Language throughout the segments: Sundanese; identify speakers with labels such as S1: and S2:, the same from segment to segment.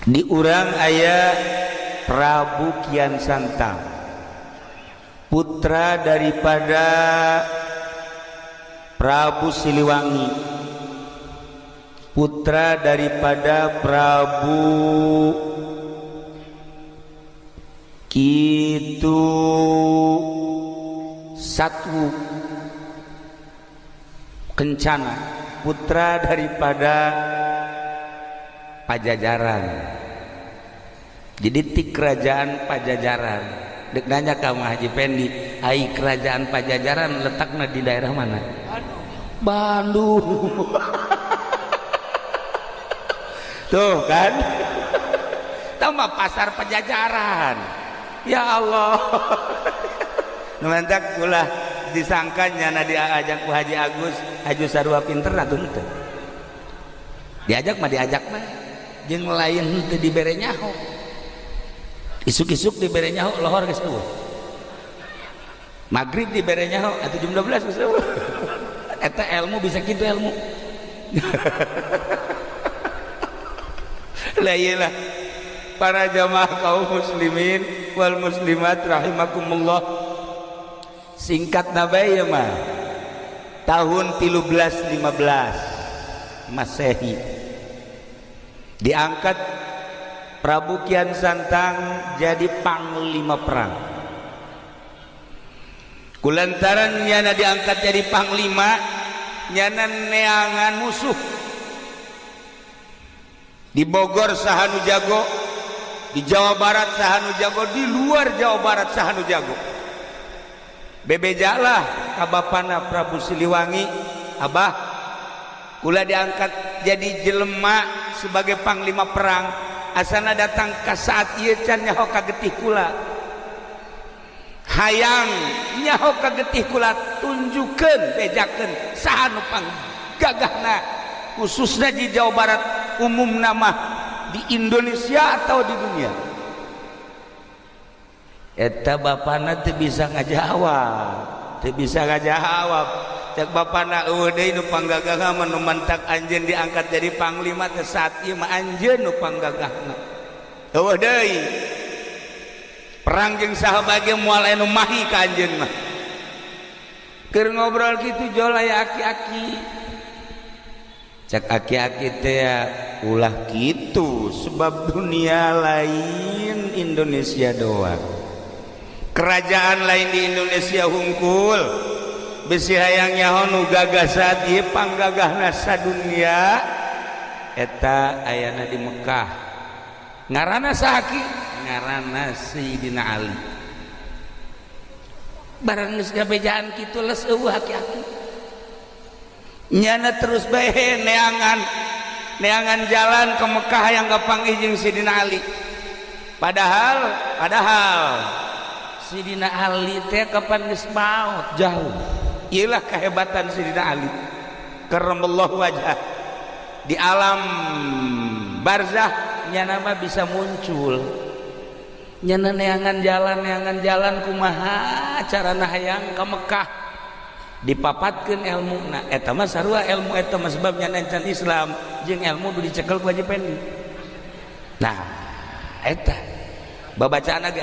S1: Di urang aya Prabu Kian Santang, putra daripada Prabu Siliwangi, putra daripada Prabu Kitu Satwu Kencana, putra daripada Pajajaran. Jadi ti kerajaan Pajajaran. Dek nanya ka Haji Pendi, ai kerajaan Pajajaran letaknya di daerah mana? Bandung. Tuh kan? Tambah pasar Pajajaran. Ya Allah. Nu mantak ulah disangka nyana diajak ku Haji Agus, Haji sarua pinter atuh henteu. Diajak mah diajak mah. Jeung lain henteu dibere nyaho. Isuk-isuk dibere nyaho lohor geus eueuh. Magrib dibere nyaho atuh jam 12 geus eueuh. Eta ilmu bisa kitu ilmu. Lah iyalah para jamaah kaum muslimin wal muslimat rahimakumullah. Singkat nabai ya mah. Tahun 1315 Masehi diangkat Prabu Kian Santang jadi panglima perang. Kulantaran nyana diangkat jadi panglima, nyana neangan musuh. Di Bogor saha nu jago, di Jawa Barat saha nu jago, di luar Jawa Barat saha nu jago. Bebejalah ka bapana Prabu Siliwangi, abah kula diangkat jadi jelema sebagai panglima perang. Asana datang ka saat ieu can nyaho ka getih kula. Hayang nyaho ka getih kula, tunjukkeun bejakeun saha nu panggagahna, khususna di Jawa Barat, umumna mah di Indonesia atau di dunia. Eta bapana teu bisa ngajawab, teu bisa ngajawab. Cek bapana eueuh deui nu panggagahna mah nu mantak anjeun diangkat jadi panglima teh saat ieu mah anjeun nu panggagahna. Eueuh deui. Perang jeung saha bae ge moal aya nu mahi ka anjeun mah. Keur ngobrol kitu jol aya aki-aki. Cek aki-aki teh ulah kitu sebab dunia lain Indonesia doang. Kerajaan lain di Indonesia hungkul. Besi hayang nyaho nu gagah saat ieu panggagahna sadunia eta ayana di Mekah. Ngaranna saha ki? Ngaranna Sayyidina Ali. Barang geus gabejaan kitu les eueuh aki-aki. Nyana terus bae neangan neangan jalan ke Mekah yang kapanggih jeung Sayyidina Ali. Padahal Sayyidina Ali teh kapan geus maot jauh. Iyalah kehebatan Sayyidina Ali karramallahu wajhah. Di alam barzah nyana mah bisa muncul. Nyana neangan jalan kumaha carana hayang ka Mekah. Dipapatkeun elmuna. Eta mah sarua ilmu eta mah sebab nyana encan Islam jeung ilmu nu dicekel ku Haji Pendi. Nah, eta babacaan ge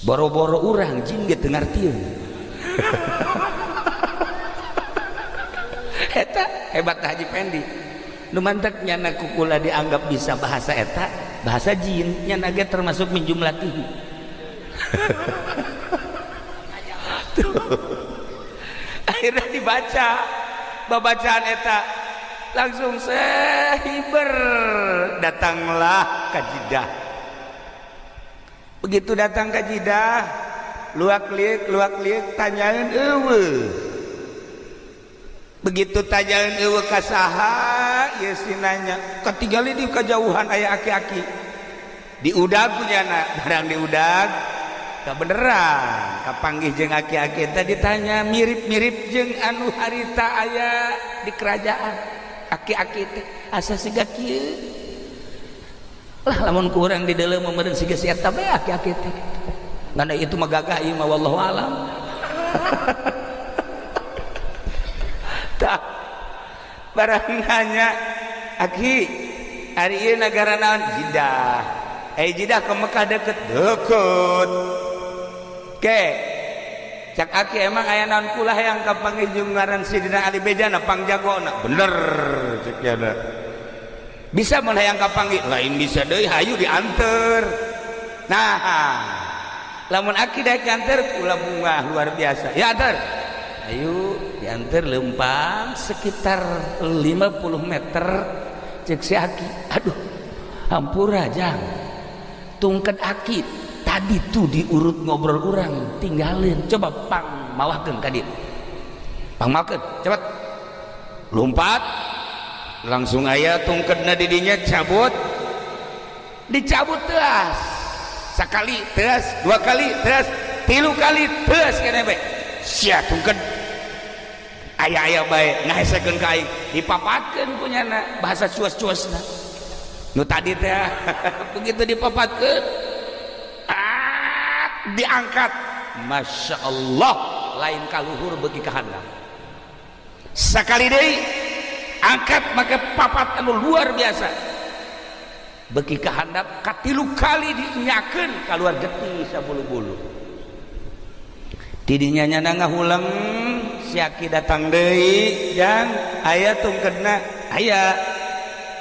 S1: boro-boro urang jin ge teu ngartieun. Eta hebat Haji Pendi. Nu mantak nyana kukula dianggap bisa bahasa eta, bahasa jin, nyana ge termasuk min jumlatihi. Akhirnya dibaca babacaan eta langsung sehiber datanglah ka Jeddah. Begitu datang ke Jeddah, luak liuk tanyaeun eueuh. Begitu tanyaeun eueuh ka saha, ieu si nanya. Katingali di kajauhan aya aki-aki. Diudag ku nyana, barang diudag kabeneran kapanggih jeung aki-aki tadi ditanya mirip-mirip jeung anu harita aya di kerajaan. Aki-aki teh asa siga kieu. Lah lamun kurang di dalam meureun siga si eta bae aki-aki teh. Ngan itu mah gagah ieu mah wallahu alam. Tah barang nanya Aki ari ieu nagara naon? Jidah. Jidah ke Mekah deket. Deket. Ke cak aki emang aya naon kula hayang kapanggih jeung ngaran Sidina Ali bejana pangjagona. Bener cek yana. Bisa mun hayang kapanggih, lain bisa deui hayu dianter. Nah, lamun aki daek nganter kula bungah luar biasa. Ya anter. Ayo dianter lempang sekitar 50 meter cek si aki. Aduh, hampura jang. Tungket aki tadi tuh diurut ngobrol urang tinggalin, coba pang mawahkeun ka dieu. Pang mawahkeun, cepet. Lompat. Langsung aya tungketna di dinya cabut. Dicabut teas. Sekali teas, dua kali teas, tilu kali teas kene bae. Sia tungket. Aya-aya bae ngahesekeun ka aing, dipapatkeun punyana bahasa cuas-cuasna. Nu tadi teh begitu dipapatkeun diangkat, masya Allah lain kaluhur bagi kahandap. Sekali deui angkat make papat anu luar biasa bagi kahandap, katilu kali dinyakeun kaluar getih sabulu-bulu. Tidinya nyana ngahuleng si aki datang deui jang aya tungkedna aya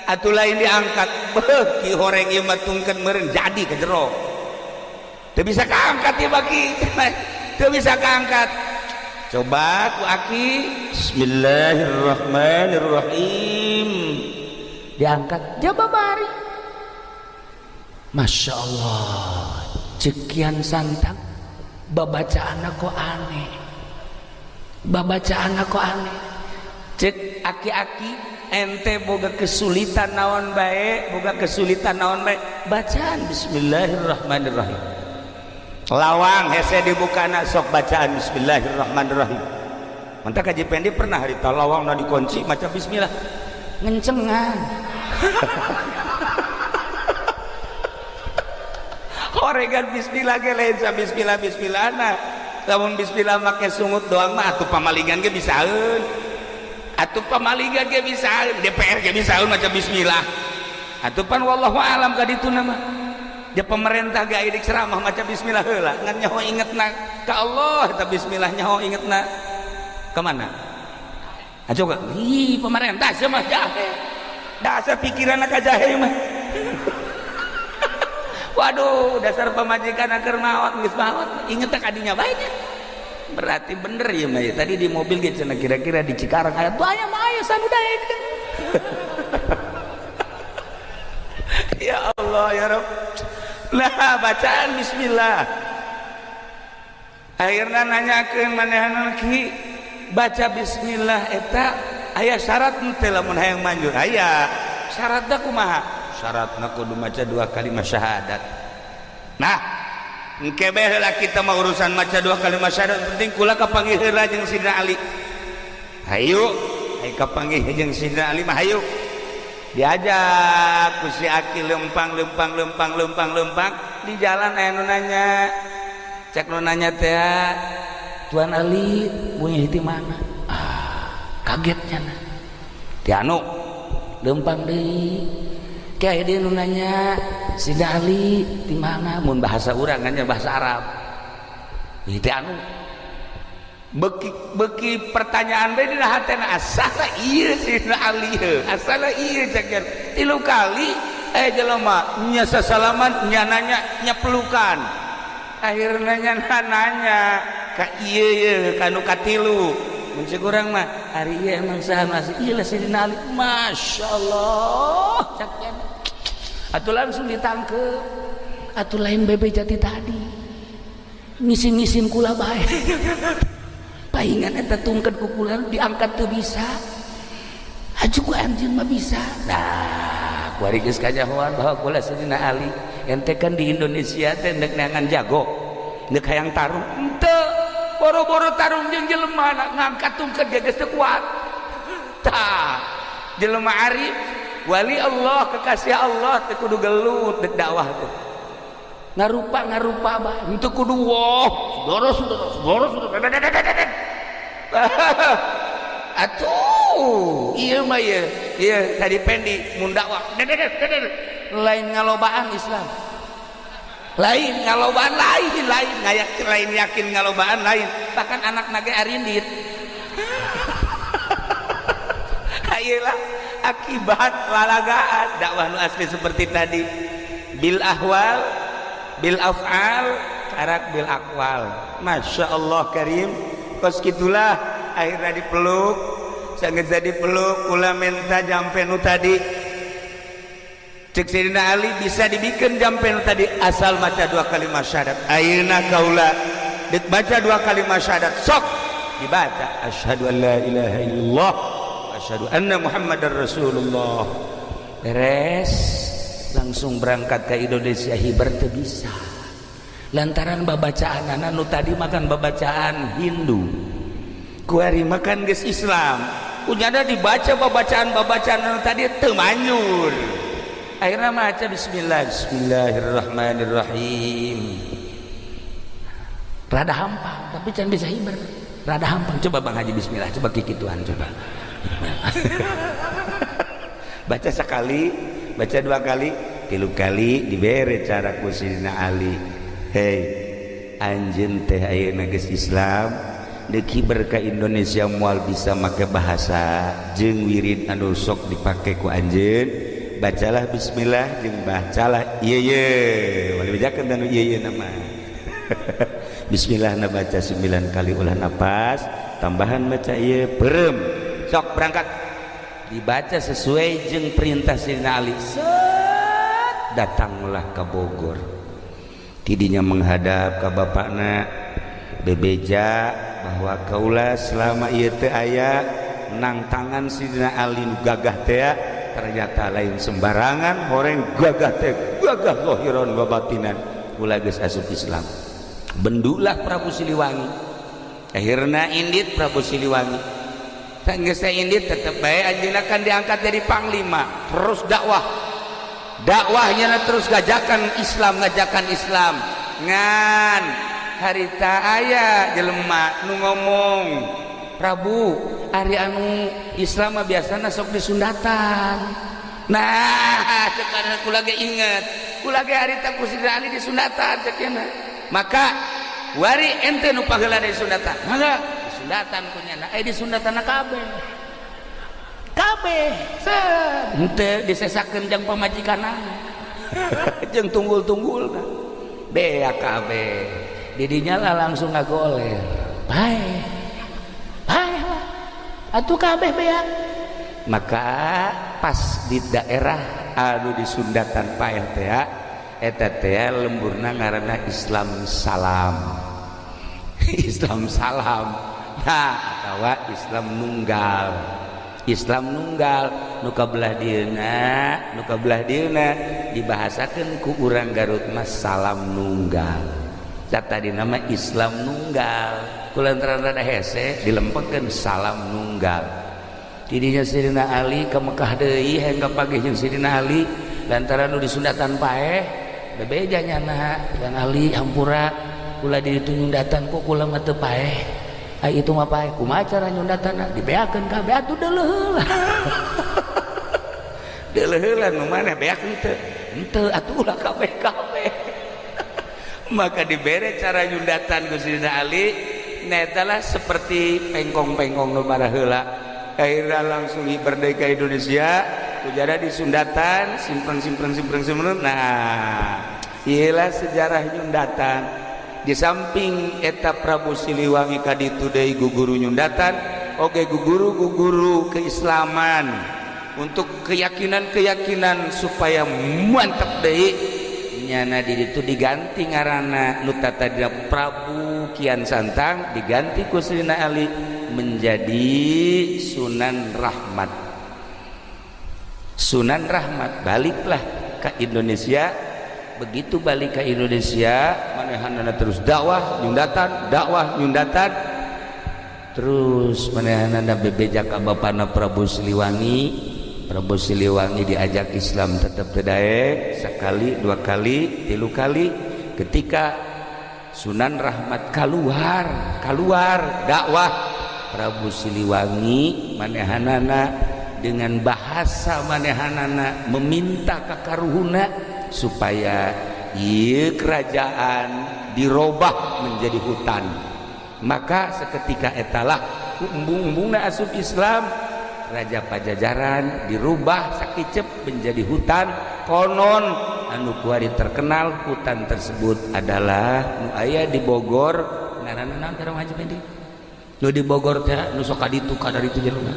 S1: atuh lain diangkat beuki horeng ieu mah tungked meureun jadi ke jero. Teu bisa kaangkat ieu bagi, teu bisa kaangkat. Coba ku aki bismillahirrahmanirrahim diangkat jaba bari. Masya Allah cekian santang babacaan kok aneh, babacaan kok aneh. Cek aki-aki ente boga kesulitan naon bae, boga kesulitan naon bae, bacaan bismillahirrahmanirrahim. Lawang hese dibukana sok bacaan bismillahirrahmanirrahim. Mantap Haji Pendi pernah harita lawang na dikunci maca bismillah ngencengan. Horegan bismillah ge lain sa bismillah bismillahna. Lamun bismillah make sungut doang mah atuh pamalingan ge bisaeun. Atuh pamalingan ge bisaeun, DPR ge bisaeun maca bismillah. Atuh pan wallahu alam ka dituna mah. Dia pemerintah gak idik ceramah maca bismillah heula ngan nyaho ingetna ka Allah eta bismillah nyaho ingetna ka mana? Ah coba ih pemerintah sia mah jahe. Dasar pikiranna ka jahe mah. Waduh, dasar pamajikan keur maot geus maot ingetna ka dinya bae nya. Berarti bener ya mah ya. Tadi di mobil ge cenah kira-kira di Cikarang aya tuh aya mah aya sanu daekeun. Ya Allah ya Rabb. Nah bacaan bismillah akhirnya nanyakeun manehanna ki baca bismillah eta aya syarat henteu lamun hayang manjur? Aya. Syaratna kumaha? Syaratna kudu maca dua kalimat syahadat. Nah engke bae heula kita mah urusan maca dua kalimat syahadat, penting kula kapanggih heula jeung Sidina Ali. Hayu, hayu kapanggih jeung Sidina Ali mah hayu. Diajak ku si aki lempang lempang lempang lempang lempang di jalan aya nu nanya. Cek nu nanya teh, Tuan Ali punya di mana? Ah, kagetnya na. Ti anu lempang deui. Kayak dia nu nanya, Sidina Ali di mana? Mun bahasa urang kan bahasa Arab. Ti anu beki pertanyaan bae dina hatena asala ieu Sidina Ali heuh, asala ieu cek tilu kali jelema nya sasalaman nya nanya nya pelukan. Akhirna nya nanya ka ieu ye ka nu katilu. Mun cek urang mah ari ieu emang saha masih ieu lah Sidina Ali. Masyaallah cek atuh langsung ditangkep. Atuh lain bebe jati tadi ngisin-ngisin kula bae. Paingan eta tungket kukulan diangkat teu bisa. Aju ku anjeun mah bisa. Nah, kuari geus kanyahoan bahwa kula Sidina Ali ente kan di Indonesia teh neuk neangan jago, neuk hayang tarung henteu, boro-boro tarung jeung jelema ngangkat tungket ge geus teu kuat. Tah, jelema arif, wali Allah, kekasih Allah teh kudu gelut deuk dakwah teh. Ngarupa-ngarupa bae henteu kudu woh, saudara-saudara. Atuh, ieu mah ye Iya tadi pendi mun dakwah lain ngalobaan Islam. Lain ngalobaan lain lain ngayak lain yakin ngalobaan lain bahkan anak nage arindit. Ayelah akibat lalagaan dakwah nu asli seperti tadi bil ahwal bil af'al karak bil aqwal. Masya Allah karim kos gitulah akhirnya dipeluk sangat jadi peluk kula menta jampe nu tadi cek Sayyidina Ali bisa dibikin jampe nu tadi asal maca dua kalimat syahadat. Ayeuna kaula deuk baca dua kalimat syahadat sok dibaca asyhadu an la ilaha illallah asyhadu anna Muhammadar Rasulullah. Beres langsung berangkat ke Indonesia hiber teu bisa lantaran babacaanana nu tadi makan babacaan Hindu kuari makan geus Islam kunyana dibaca babacaan-babacaan nu tadi teu manyur. Akhirnya maca bismillah bismillahirrahmanirrahim rada hampang tapi can bisa hiber rada hampang. Coba Bang Haji bismillah coba kikituan coba. Baca sekali baca dua kali tilu kali dibere cara ku Sayyidina Ali. Hei anjeun teh ayeuna geus Islam deuk hiber ka Indonesia moal bisa make bahasa jeung wirid anu sok dipake ku anjeun. Bacalah bismillah jeung bacalah ieu ye wali bejakeun anu ieu ye nama. Bismillah na baca 9 kali ulah napas tambahan baca ieu perem sok berangkat dibaca sesuai jeung perintah Sayyidina Ali. Set datanglah ke Bogor tidinya menghadap ke bapakna bebeja bahwa kaula selama ieu teh aya nang tangan Sayyidina Ali nu gagah teh ternyata lain sembarangan horeng gagah teh gagah zahiran wa batinan kula geus asup Islam. Bendulah Prabu Siliwangi akhirna indit Prabu Siliwangi geus indit tetep bae anjeunna kan diangkat jadi panglima terus dakwah dakwahnya terus ngajakan Islam ngajakan Islam ngan harita aya jelema nu ngomong Prabu ari anu Islam mah biasana sok disundatan. Nah sekarang kula ge inget kula ge harita ku Sayyidina Ali disundatan cek cenah maka wari ente nu paheula disundatan mangga disundatan ku nyana disundatan kabeh kabeh set henteu disesakeun jeung pamajikanna jeung tunggul-tunggulna bea kabeh didinya lah langsung ngagoler bae bae lah atuh kabeh bea. Maka pas di daerah anu disundatan paeh teh eta teh lemburna ngaranna Islam salam. Islam salam nah atawa Islam nunggal. Islam nunggal nu kabelah dieuna nu kabelah dieuna dibahasakeun ku urang Garut mah salam nunggal. Tadi nama Islam nunggal kulantaran rada hese dilempekeun salam nunggal. Tidinya Sayyidina Ali ke Mekah deui hayang kapagih jeung Sayyidina Ali lantaran nu disundatan paeh bebeja nyana Bang Ali hampura kula di ditu nyundatan kok kula mah teu paeh ai itu mah paeh kumaha cara nyundatanna dibeakeun kabeh atuh deuleuh heula deuleuh heula nu maneh beak henteu henteu atuh ulah kabeh kabeh. Maka dibere cara nyundatan ku Sayyidina Ali netalah seperti pengkong-pengkong nu baraheula. Akhirnya langsung merdeka Indonesia kujada disundatan simpen-simpen simpen-simpen. Nah iyalah sejarah nyundatan. Di samping eta Prabu Siliwangi kaditu deui guguru nyundatan oge guguru-guguru keislaman untuk keyakinan-keyakinan supaya mantap deui nyana di ditu diganti ngaranna nu tadina Prabu Kian Santang diganti ku Sayyidina Ali menjadi Sunan Rahmat. Sunan Rahmat baliklah ke Indonesia. Begitu balik ke Indonesia manehanana terus dakwah nyundatan terus manehanana bebeja ka bapana Prabu Siliwangi. Prabu Siliwangi diajak Islam tetap tedaek sekali dua kali tilu kali. Ketika Sunan Rahmat keluar dakwah Prabu Siliwangi manehanana dengan bahasa manehanana meminta ka karuhuna supaya ieu kerajaan dirobah menjadi hutan. Maka seketika etalah embung-embungna asup Islam, Raja Pajajaran dirubah sakicep menjadi hutan. Konon anu kuari terkenal hutan tersebut adalah nu aya di Bogor, ngaranna naon teh Haji Pendi? Nu di Bogor teh nu sok ka ditu ka dari itu jelema.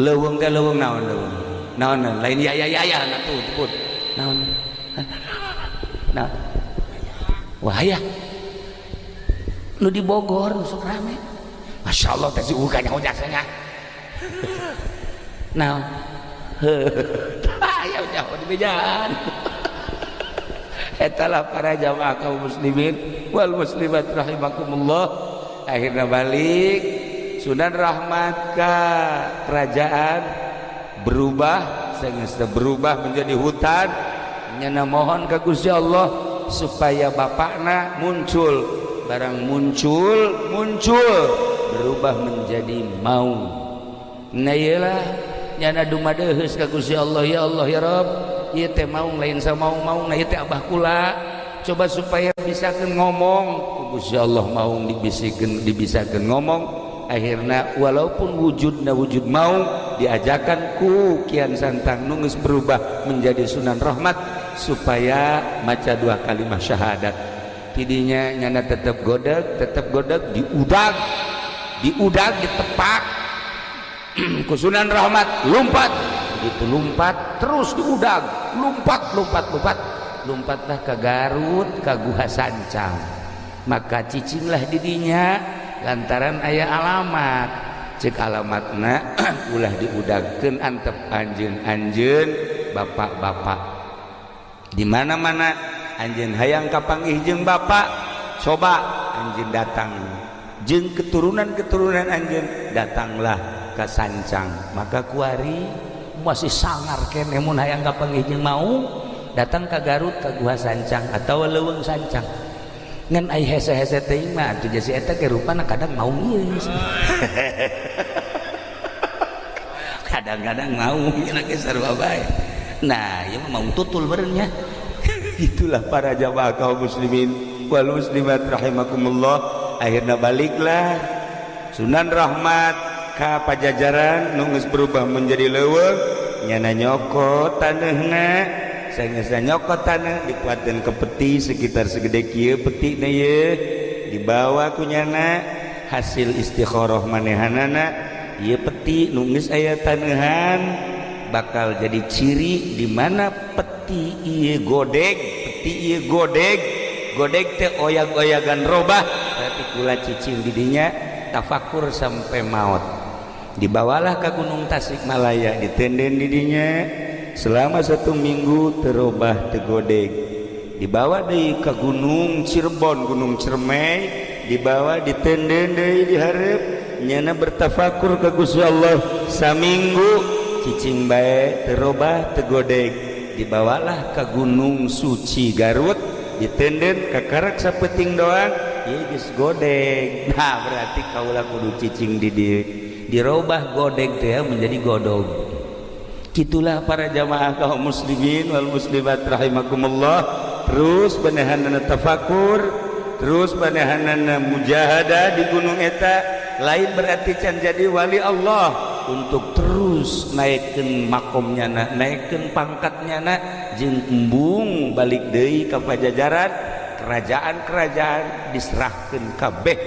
S1: Leuweung teh leuweung naon leuweung? Naon lain ya ya ya ya tuh sebut. Naon? Nah. Wah ya. Nu di Bogor nu sok rame. Masya Allah teh si uga nyaho jasanya. Naon? Aya nyaho di bejaan. Etalah para jamaah kaum muslimin wal muslimat rahimakumullah. Akhirnya balik Sunan Rahmat ke kerajaan berubah, sehingga berubah menjadi hutan. Nyana mohon ke Gusti Allah supaya bapakna muncul, barang muncul muncul berubah menjadi maung. Nah iyalah nyana dumadeheus ka Gusti Allah, ya Allah ya Rabb, ieu teh maung lain samaung-maung, nah ieu teh abah kula, coba supaya bisakeun ngomong. Gusti Allah maung dibisikeun, dibisakeun ngomong. Akhirna walaupun wujudna wujud maung, diajakan ku Kian Santang nu geus berubah menjadi Sunan Rahmat supaya maca dua kalimat syahadat. Tidinya nyana tetep godeg, tetep godeg, diudag, diudag, ditepak ku Sunan Rahmat, lompat. Begitu lompat terus diudag, lompat lompat lompat, lompatlah ke Garut, ke Guha Sancang. Maka cicinglah didinya lantaran aya alamat. Cek alamatna ulah diudagkeun, antep anjeun-anjeun bapak-bapak di mana-mana anjeun hayang kapanggih jeung bapak, coba anjeun datang jeung keturunan-keturunan anjeun, datanglah ke Sancang. Maka kuari masih sangar keneh mun hayang kapanggih jeung mau datang ke Garut, ke Guha Sancang atau Leuweung Sancang. Ngan ai hese-hese teuing mah atuh jasi eta ge rupana kadang mau ieu. Kadang-kadang mau nya ge sarua bae. Nah, ieu mah mau tutul beureun nya. Itulah para jamaah kaum muslimin wal muslimat rahimakumullah. Akhirna baliklah Sunan Rahmat ka Pajajaran nu geus berubah menjadi leuweung, nyana nyokot taneuhna. Sanggeusna nyokot tanah dikuatkeun ke peti sekitar segede kieu petina ieu, dibawa ku nyana hasil istikharah manehanana, ieu peti nu geus aya taneuhan bakal jadi ciri di mana peti ieu godeg, peti ieu godeg, godeg teh oyag-oyagan robah, berarti kula cicing di dinya tafakur sampai maut. Dibawalah ke Gunung Tasikmalaya, ditenden di dinya selama 1 minggu terobah tegodeg. Dibawa deui ke Gunung Cirebon, Gunung Ciremai, dibawa ditenden deui dihareup, nyana bertafakur ke Gusti Allah saminggu cicing bae terobah tegodeg. Dibawalah ke Gunung Suci Garut, ditenden kakarak sapeting doang ieu geus godeg. Nah berarti kaula kudu cicing di dieu, dirobah godeg teh menjadi godog. Itulah para jamaah kaum muslimin wal muslimat rahimakumullah. Terus banehanana tafakur, terus banehanana mujahadah di gunung eta, lain berarti can jadi wali Allah, untuk terus naikkeun makomnya na, naikkeun pangkatnya na, jeung embung balik deui ka Pajajaran, kerajaan-kerajaan diserahkeun kabeh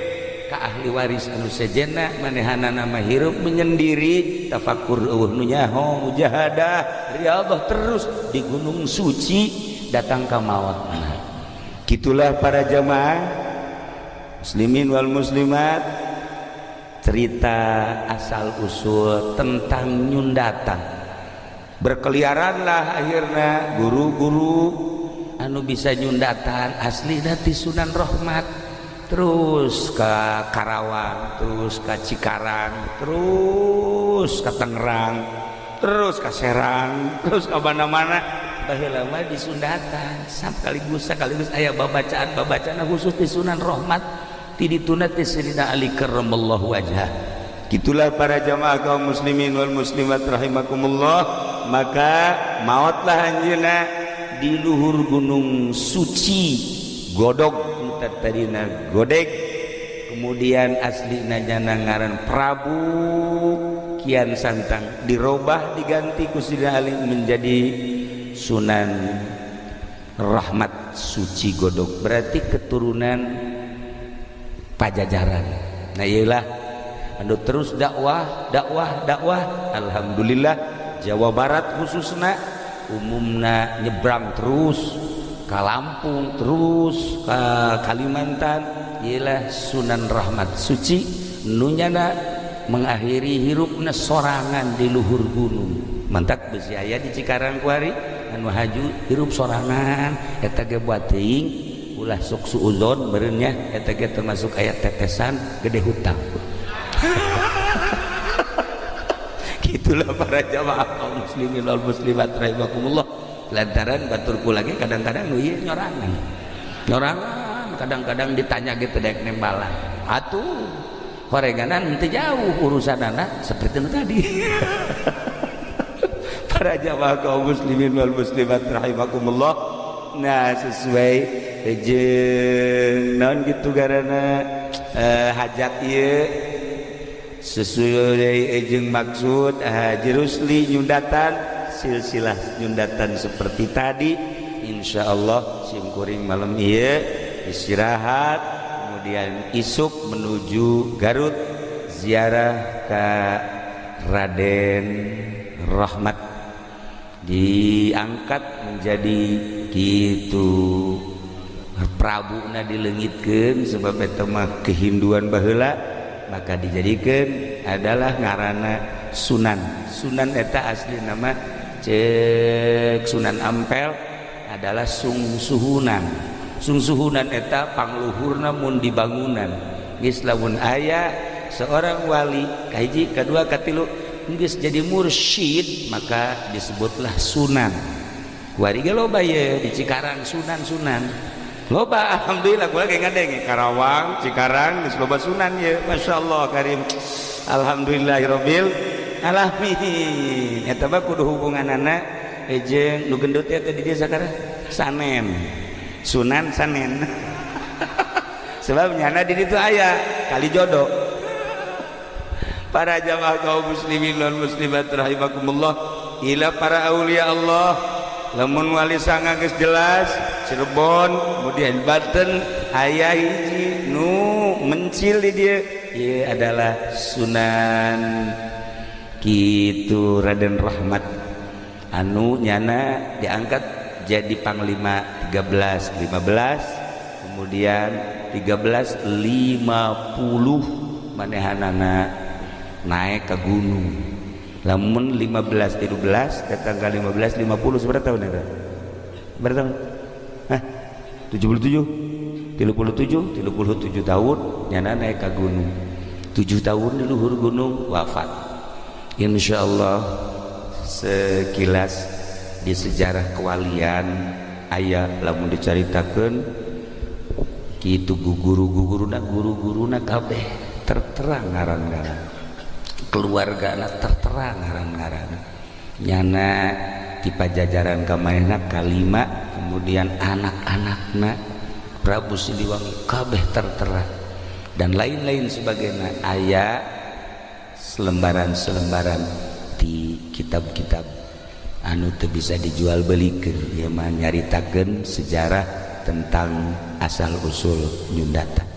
S1: ka ahli waris anu sejenna. Manehanana mah hirup menyendiri, tafakur eueuh nu nyaho, mujahadah, riyadhah terus di Gunung Suci datang ka maot. Gitulah para jamaah muslimin wal muslimat, cerita asal usul tentang nyundatan. Berkeliaranlah akhirnya guru-guru anu bisa nyundatan asli ti Sunan Rahmat, terus ke Karawang, terus ke Cikarang, terus ke Tangerang, terus ke Serang, terus ke mana-mana. Baheula mah disundatan sekaligus sekaligus aya babacaan-babacaan khusus di Sunan Rahmat ti dituna ti Sayyidina Ali karramallahu wajhah. Gitulah para jamaah kaum muslimin wal muslimat rahimakumullah. Maka maotlah anjeunna di luhur gunung suci Godog, tadina Godeg, kemudian aslina nyana ngaran Prabu Kian Santang, dirobah diganti ku Sidina Ali menjadi Sunan Rahmat Suci Godog, berarti keturunan Pajajaran. Nah iyalah anu terus dakwah dakwah dakwah, alhamdulillah Jawa Barat khususna umumna nyebrang terus ke Lampung, terus ke Kalimantan. Ialah Sunan Rahmat Suci nunyana mengakhiri hirupna sorangan di luhur gunung. Mantak besi aya di Cikarang kuari anu haju hirup sorangan eta ge buat teuing ulah sok suuzon meureun nya, eta ge termasuk aya tetesan gede hutang. Gitulah para jamaah kaum muslimin wal muslimat rahimakumullah. Lantaran baturku lagi kadang-kadang nu ieu nyorangan. Nyorangan kadang-kadang ditanya gitu dek nembalan. Atuh horenganan henteu jauh urusanana seperti nu tadi. Para jamaah kaum muslimin wal muslimat rahimakumullah. Nah sesuai jeung naon kitu garana hajat ieu sesuai jeung maksud Haji Rusli nyundatan silsilah nyundatan seperti tadi. Insyaallah simkuring malam ieu istirahat, kemudian isuk menuju Garut ziarah ke Raden Rahmat, diangkat menjadi gitu Prabuna dileungitkeun sebab eta mah kehinduan baheula, maka dijadikan adalah ngaranna Sunan. Sunan eta asli nama cek Sunan Ampel adalah sungsuhunan. Sungsuhunan eta pangluhurna mun dibangunan. Geus lamun aya seorang wali kahiji, kadua, katilu geus jadi mursyid maka disebutlah sunan. Kuari ge loba ye di Cikarang sunan-sunan. Loba alhamdulillah kula ge ngadenge Karawang, Cikarang geus loba sunan ye. Masyaallah karim. Alhamdulillahirabbil alamin. Eta mah kudu hubunganana jeung nu gendut teh di dieu sakarang Sanen. Sunan Sanen. Sebab nyana di ditu aya kali jodoh. Para jamaah kaum muslimin wal muslimat rahimakumullah, ila para aulia Allah lamun wali sanga geus jelas Cirebon kemudian Banten aya hiji nu mencil di dieu ieu adalah Sunan kitu Raden Rahmat anu nyana diangkat jadi panglima 1315, kemudian 1350 manehanana naik ke gunung. Lamun 1513 datang ke 1550 seberapa tahun eta? Berapa tahun? Hah? 77? 37? 37 tahun nyana naik ke gunung. 7 tahun di luhur gunung wafat. Insyaallah sekilas di sejarah kewalian aya lamun dicaritakeun kitu guru-guruna guru-guruna kabeh tertera ngaran-ngaran, keluargana tertera ngaran-ngaran, nyana di Pajajaran kamanehna kalima, kemudian anak-anakna Prabu Siliwangi kabeh tertera dan lain-lain sebagainya. Aya selembaran-selembaran di kitab-kitab anu teu bisa dijual belikeun, ieu mah nyaritakeun sejarah tentang asal usul nyundatan.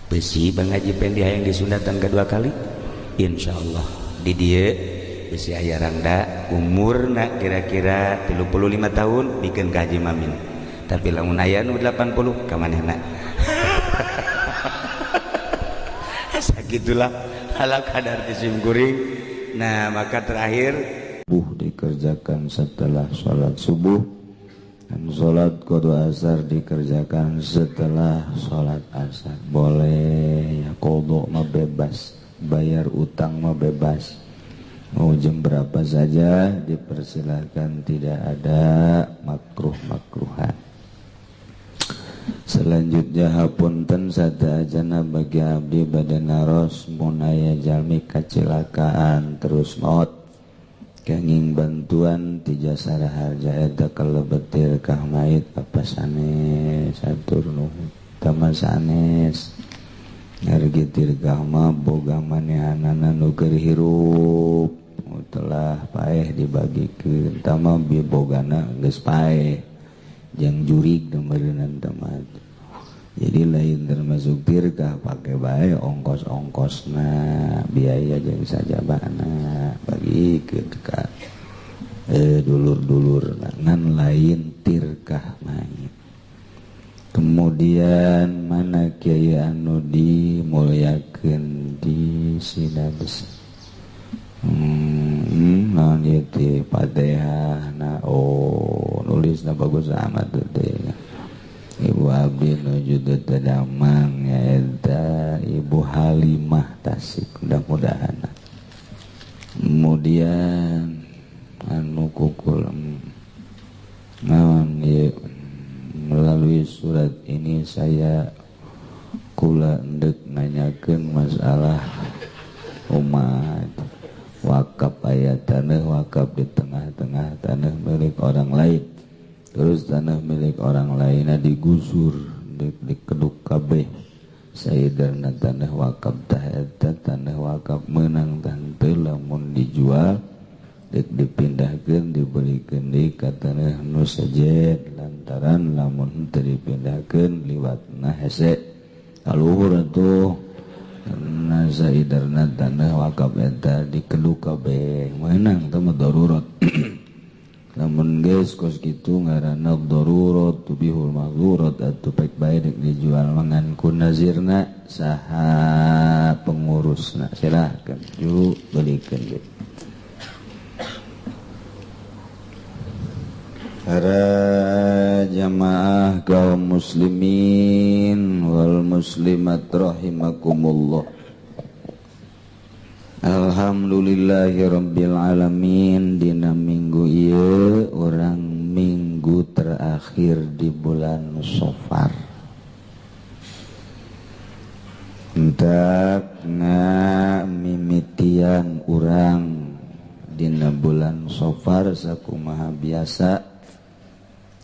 S1: Besi Bang Haji Pendi hayang disundatan kedua kali, insyaallah di dieu besi aya rangda umurna kira-kira 35 tahun bikeun ka Haji Mamin, tapi lamun aya nu 80 ka manehna. Sagitulah ala kadar sim kuring. Nah maka terakhir
S2: subuh dikerjakan setelah sholat subuh dan sholat qadha asar dikerjakan setelah sholat asar. Boleh ya, qadha mah bebas, bayar utang mah bebas, mau jam berapa saja dipersilahkan, tidak ada makruh-makruhan. Selanjutnya hapunten sadajana bagi abdi bade naros mun aya jalmi kacilakaan terus maot kenging bantuan ti Jasa Raharja eta kalebet tirkah mayit apa sanes atur nuhun tama sanes ngargi tirkah mah boga manehanana nu keur hirup telah paeh dibagikeun tama bogana geus paeh jang jurig meureunnan tama. Jadi lain termasuk tirkah pakai bae ongkos-ongkosna biaya jeung sajabana bagikeun ka dulur-dulur ngan lain tirkah mayit. Kemudian mana kiai anu dimulyakeun di Sinabes naon ieu teh Fatihah na oh nulisna bagus amat teh. Ibu abdi nuju teu damang nyaeta Ibu Halimah Tasik mudah-mudahan. Kemudian anu kukul naon ieu melalui surat ini saya kula endek nanyakeun masalah umat wakaf aya tanah wakaf di tengah-tengah tanah milik orang lain. Terus tanah milik orang lainnya digusur, dikeduk kabeh. Sayidarna tanah wakaf tah eta tanah wakaf meunang tah henteu lamun dijual dek dipindahkeun dibelikeun deui ka tanah nu sejen lantaran lamun henteu dipindahkeun liwatna hese kaluhur atuh. Karena sayidarna tanah wakaf eta dikeduk kabeh meunang teh mah darurat. Lamun geus kos kitu ngaranna darurat tubihul mahzurat atuh pek bae dek dijual mangan ku nazirna saha pengurusna silahkeun ju belikeun ge. Para jamaah kaum muslimin wal muslimat rahimakumullah. Alhamdulillahirabbil alamin. Dina minggu ieu urang minggu terakhir di bulan Safar. Entak ngamimitian urang dina bulan Safar sakumaha biasa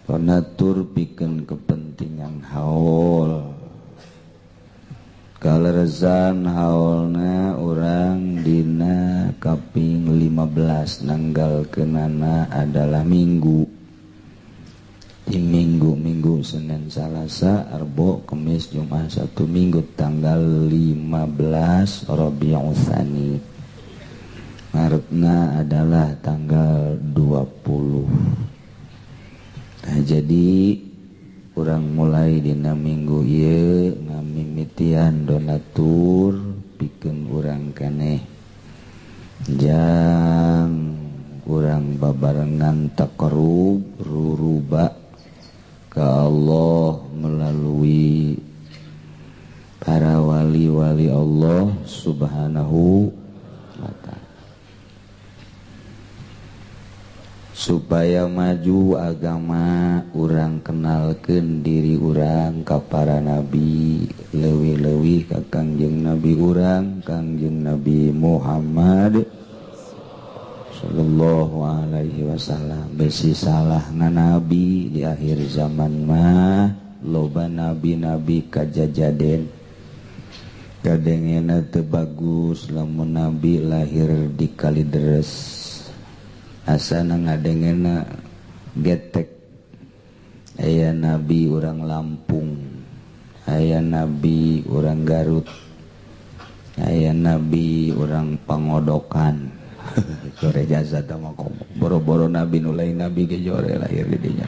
S2: donatur pikeun kepentingan haul. Kalerezan haulna urang dina kaping 15 nanggal kenana adalah minggu. Di minggu-minggu Senin, Salasa, Arbo, Kemis, Jumat, Sabtu, Minggu tanggal 15 Rabiul Tsani. Maretna adalah tanggal 20. Nah, jadi urang mulai dina minggu ieu ngamimitian donatur pikeun urang keneh jang urang babarengan taqarrub ruruba ka Allah melalui para wali-wali Allah Subhanahu wa ta'ala supaya maju agama urang kenalkeun diri urang ka para nabi leuwih-leuwih ka Kangjeng Nabi urang Kangjeng Nabi Muhammad sallallahu alaihi wasallam. Besi salah na nabi di akhir zaman mah loba nabi-nabi kajajaden kadengena teu bagus lamun nabi lahir di Kalideres asana ngadengena getek. Aya nabi urang Lampung, aya nabi urang Garut, aya nabi urang Pangodokan. Jore jasa tama komo boro-boro nabi nu lain nabi ge jore lahir di dinya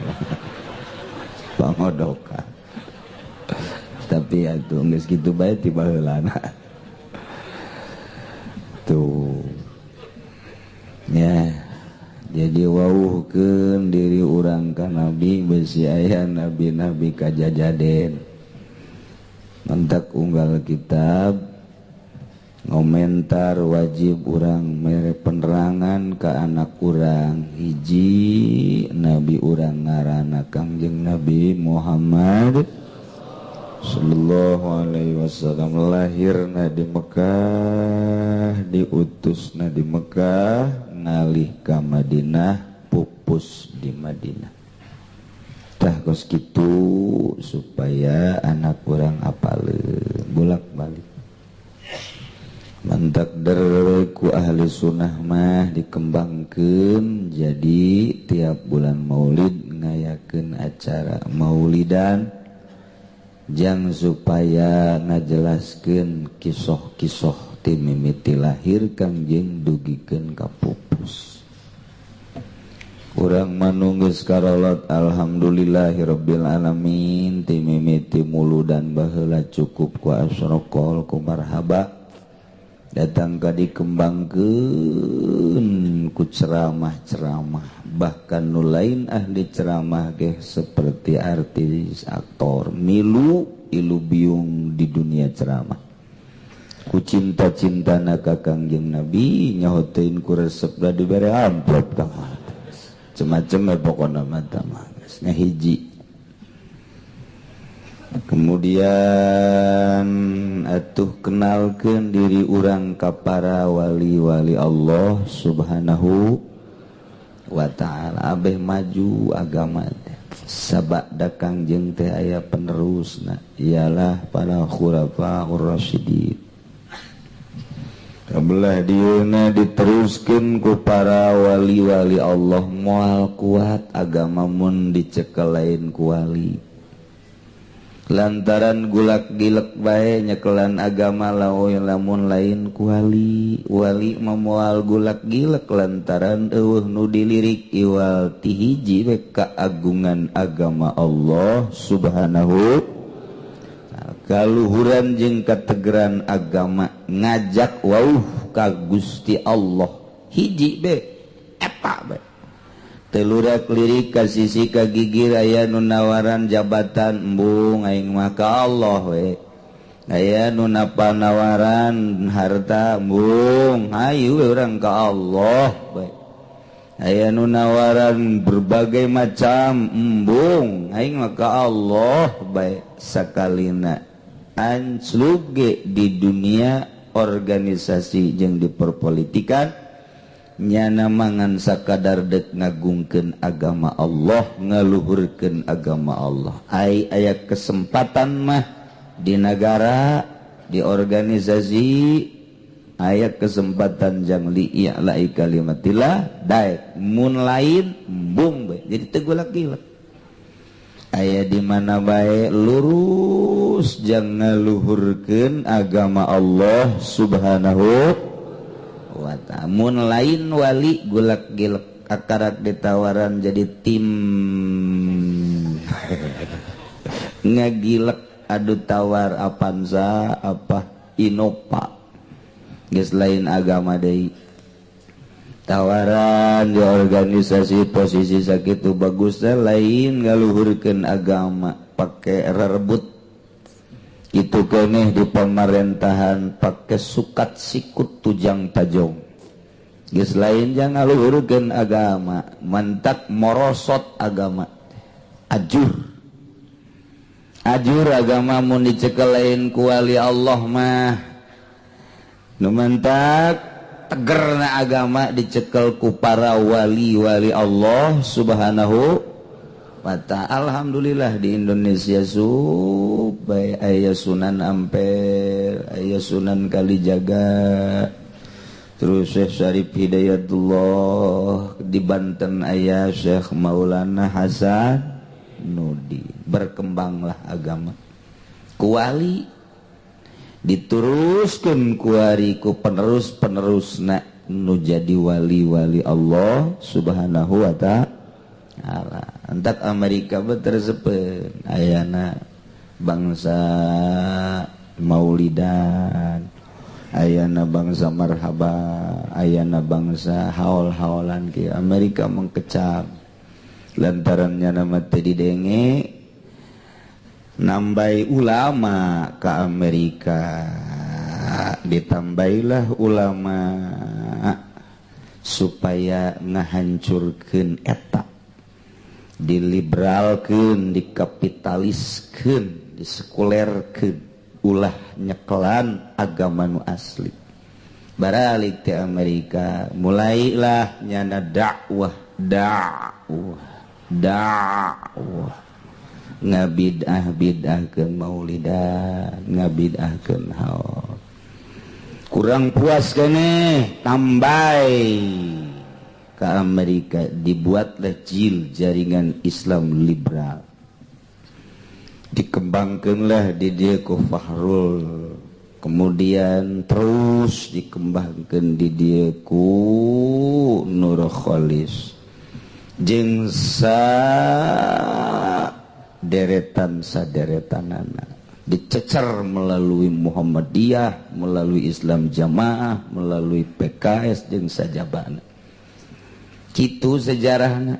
S2: Pangodokan. Tapi atuh geus kitu bae ti baheulana tuh ya. Jadi wawuhkeun diri urang ka nabi besi aya nabi-nabi kajajaden. Mentak unggal kitab ngomentar wajib urang mere penerangan ka anak urang hiji nabi urang ngaranna Kangjeng Nabi Muhammad sallallahu alaihi wasallam. Lahirna di Mekah, diutusna di Mekah, ngalih ka Madinah, pupus di Madinah. Tah kos kitu supaya anak urang apaleun bolak-balik. Mantak ku ahli sunnah mah dikembangkeun jadi tiap bulan maulid ngayakeun acara maulidan jang supaya ngajelaskeun kisoh-kisoh ti mimiti lahir Kangjeng dugikeun ka pupus. Urang manunggeus karolot alhamdulillahirabbil alamin ti mimiti muludan baheula cukup ku asrokol ku marhaba datang ka dikembangkeun ku ceramah-ceramah, bahkan nu lain ahli ceramah ge seperti artis aktor milu ilu biung di dunia ceramah. Ku cinta-cintana ka Kangjeng Nabi nyahoteun ku resep da dibere amplop ka macem-macem pokona mah tah geus ngahiji. Kemudian atuh kenalkeun diri urang ka para wali-wali Allah Subhanahu wa ta'ala. Abeh maju agama teh sabada Kangjeng teh aya penerusna ialah para khulafaur rasyidin. Kabelah dieuna diteruskeun ku para wali-wali Allah. Moal kuat agama mun dicekel lain ku wali. Lantaran gulak gilek bae nyekelan agama laoy lamun lain ku wali. Wali mah moal gulak gilek lantaran eueuh nu dilirik iwal ti hiji we kaagungan agama Allah Subhanahu. Kaluhuran jeung kategeran agama ngajak wauh ka Gusti Allah hiji be eta be telurak lirik ka sisi ka gigir aya nu nawaran jabatan embung aing mah ka Allah we, aya nu napanawaran harta embung hayu we urang ka Allah we, aya nu nawaran berbagai macam embung aing mah ka Allah bae. Sakalina anclug ge di dunia organisasi jeung di perpolitikan nyana mangan sakadar dek ngagungkeun agama Allah, ngaluhurkeun agama Allah. Ai aya kesempatan mah di negara, di organisasi aya kesempatan jang li'la'i kalimatillah daek mun lain embung bae. Jadi teu gulak-gilek aya di mana bae lurus jang ngaluhurkeun agama Allah Subhanahu wa ta'ala. Mun lain wali gulak-gilek akarak ditawaran jadi tim ngagilek adu tawar Avanza apa Innova geus lain agama deui. Tawaran di organisasi posisi sakitu bagusnya lain ngaluhurkeun agama pake rerebut itu keneh di pemerintahan pake sukat sikut tujang tajong geus lain jang ngaluhurkeun agama mantak morosot agama ajur ajur agama mun dicekel lain ku wali Allah mah nu mantak tegerna agama dicekel ku para wali-wali Allah Subhanahu wa ta'ala. Alhamdulillah di Indonesia supaya aya Sunan Ampel, aya Sunan Kalijaga, terus Syekh Syarif Hidayatullah, di Banten aya Syekh Maulana Hasan Nudi. Berkembanglah agama ku wali, diteruskan kuari ku penerus-penerusna nu jadi wali-wali Allah Subhanahu wa ta'ala. Entak Amerika betersepen ayana bangsa maulidan, ayana bangsa marhaba, ayana bangsa haul-haulan ke Amerika mengkecam lantarannya nama teh didenge nambai ulama ke Amerika, ditambailah ulama supaya ngahancurkeun eta. Diliberalkeun, dikapitaliskeun, disekulerkeun, ulah nyekelan agama nu asli. Baralik ti Amerika mulailah nyana dakwah, dakwah, dakwah, ngabid'ah-bid'ahkeun maulidan, ngabid'ahkeun haul. Kurang puas keneh tambai ke Amerika, dibuatlah JIL, Jaringan Islam Liberal. Dikembangkanlah di dia ku Fahrul, kemudian terus dikembangkan di dia ku Nur Kholis, jeung saderetan saderetanana dicecer melalui Muhammadiyah, melalui Islam Jamaah, melalui PKS jeung sajabana. Kitu sejarahna.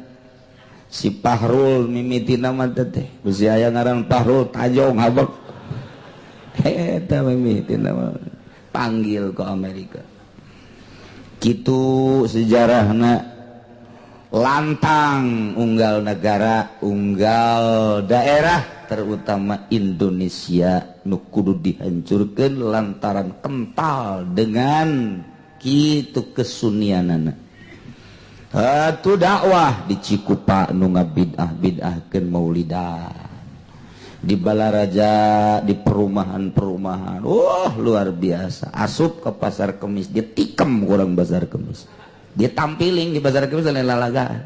S2: Si Fahrul mimiti nama teh, bisi aya ngaran Fahrul Tajong habek. Eta mimiti nama panggil ke Amerika. Kitu sejarahna, lantang unggal negara, unggal daerah, terutama Indonesia nu kudu dihancurkeun lantaran kental dengan kitu kesunianana. Atuh dakwah di Cikupa nu ngabid'ah-bid'ahkeun maulidan, di Balaraja, di perumahan-perumahan, wah luar biasa. Asup ke pasar Kemis, dia tikem kurang pasar Kemis, dia tampiling di pasar Kemis lain lalagaan,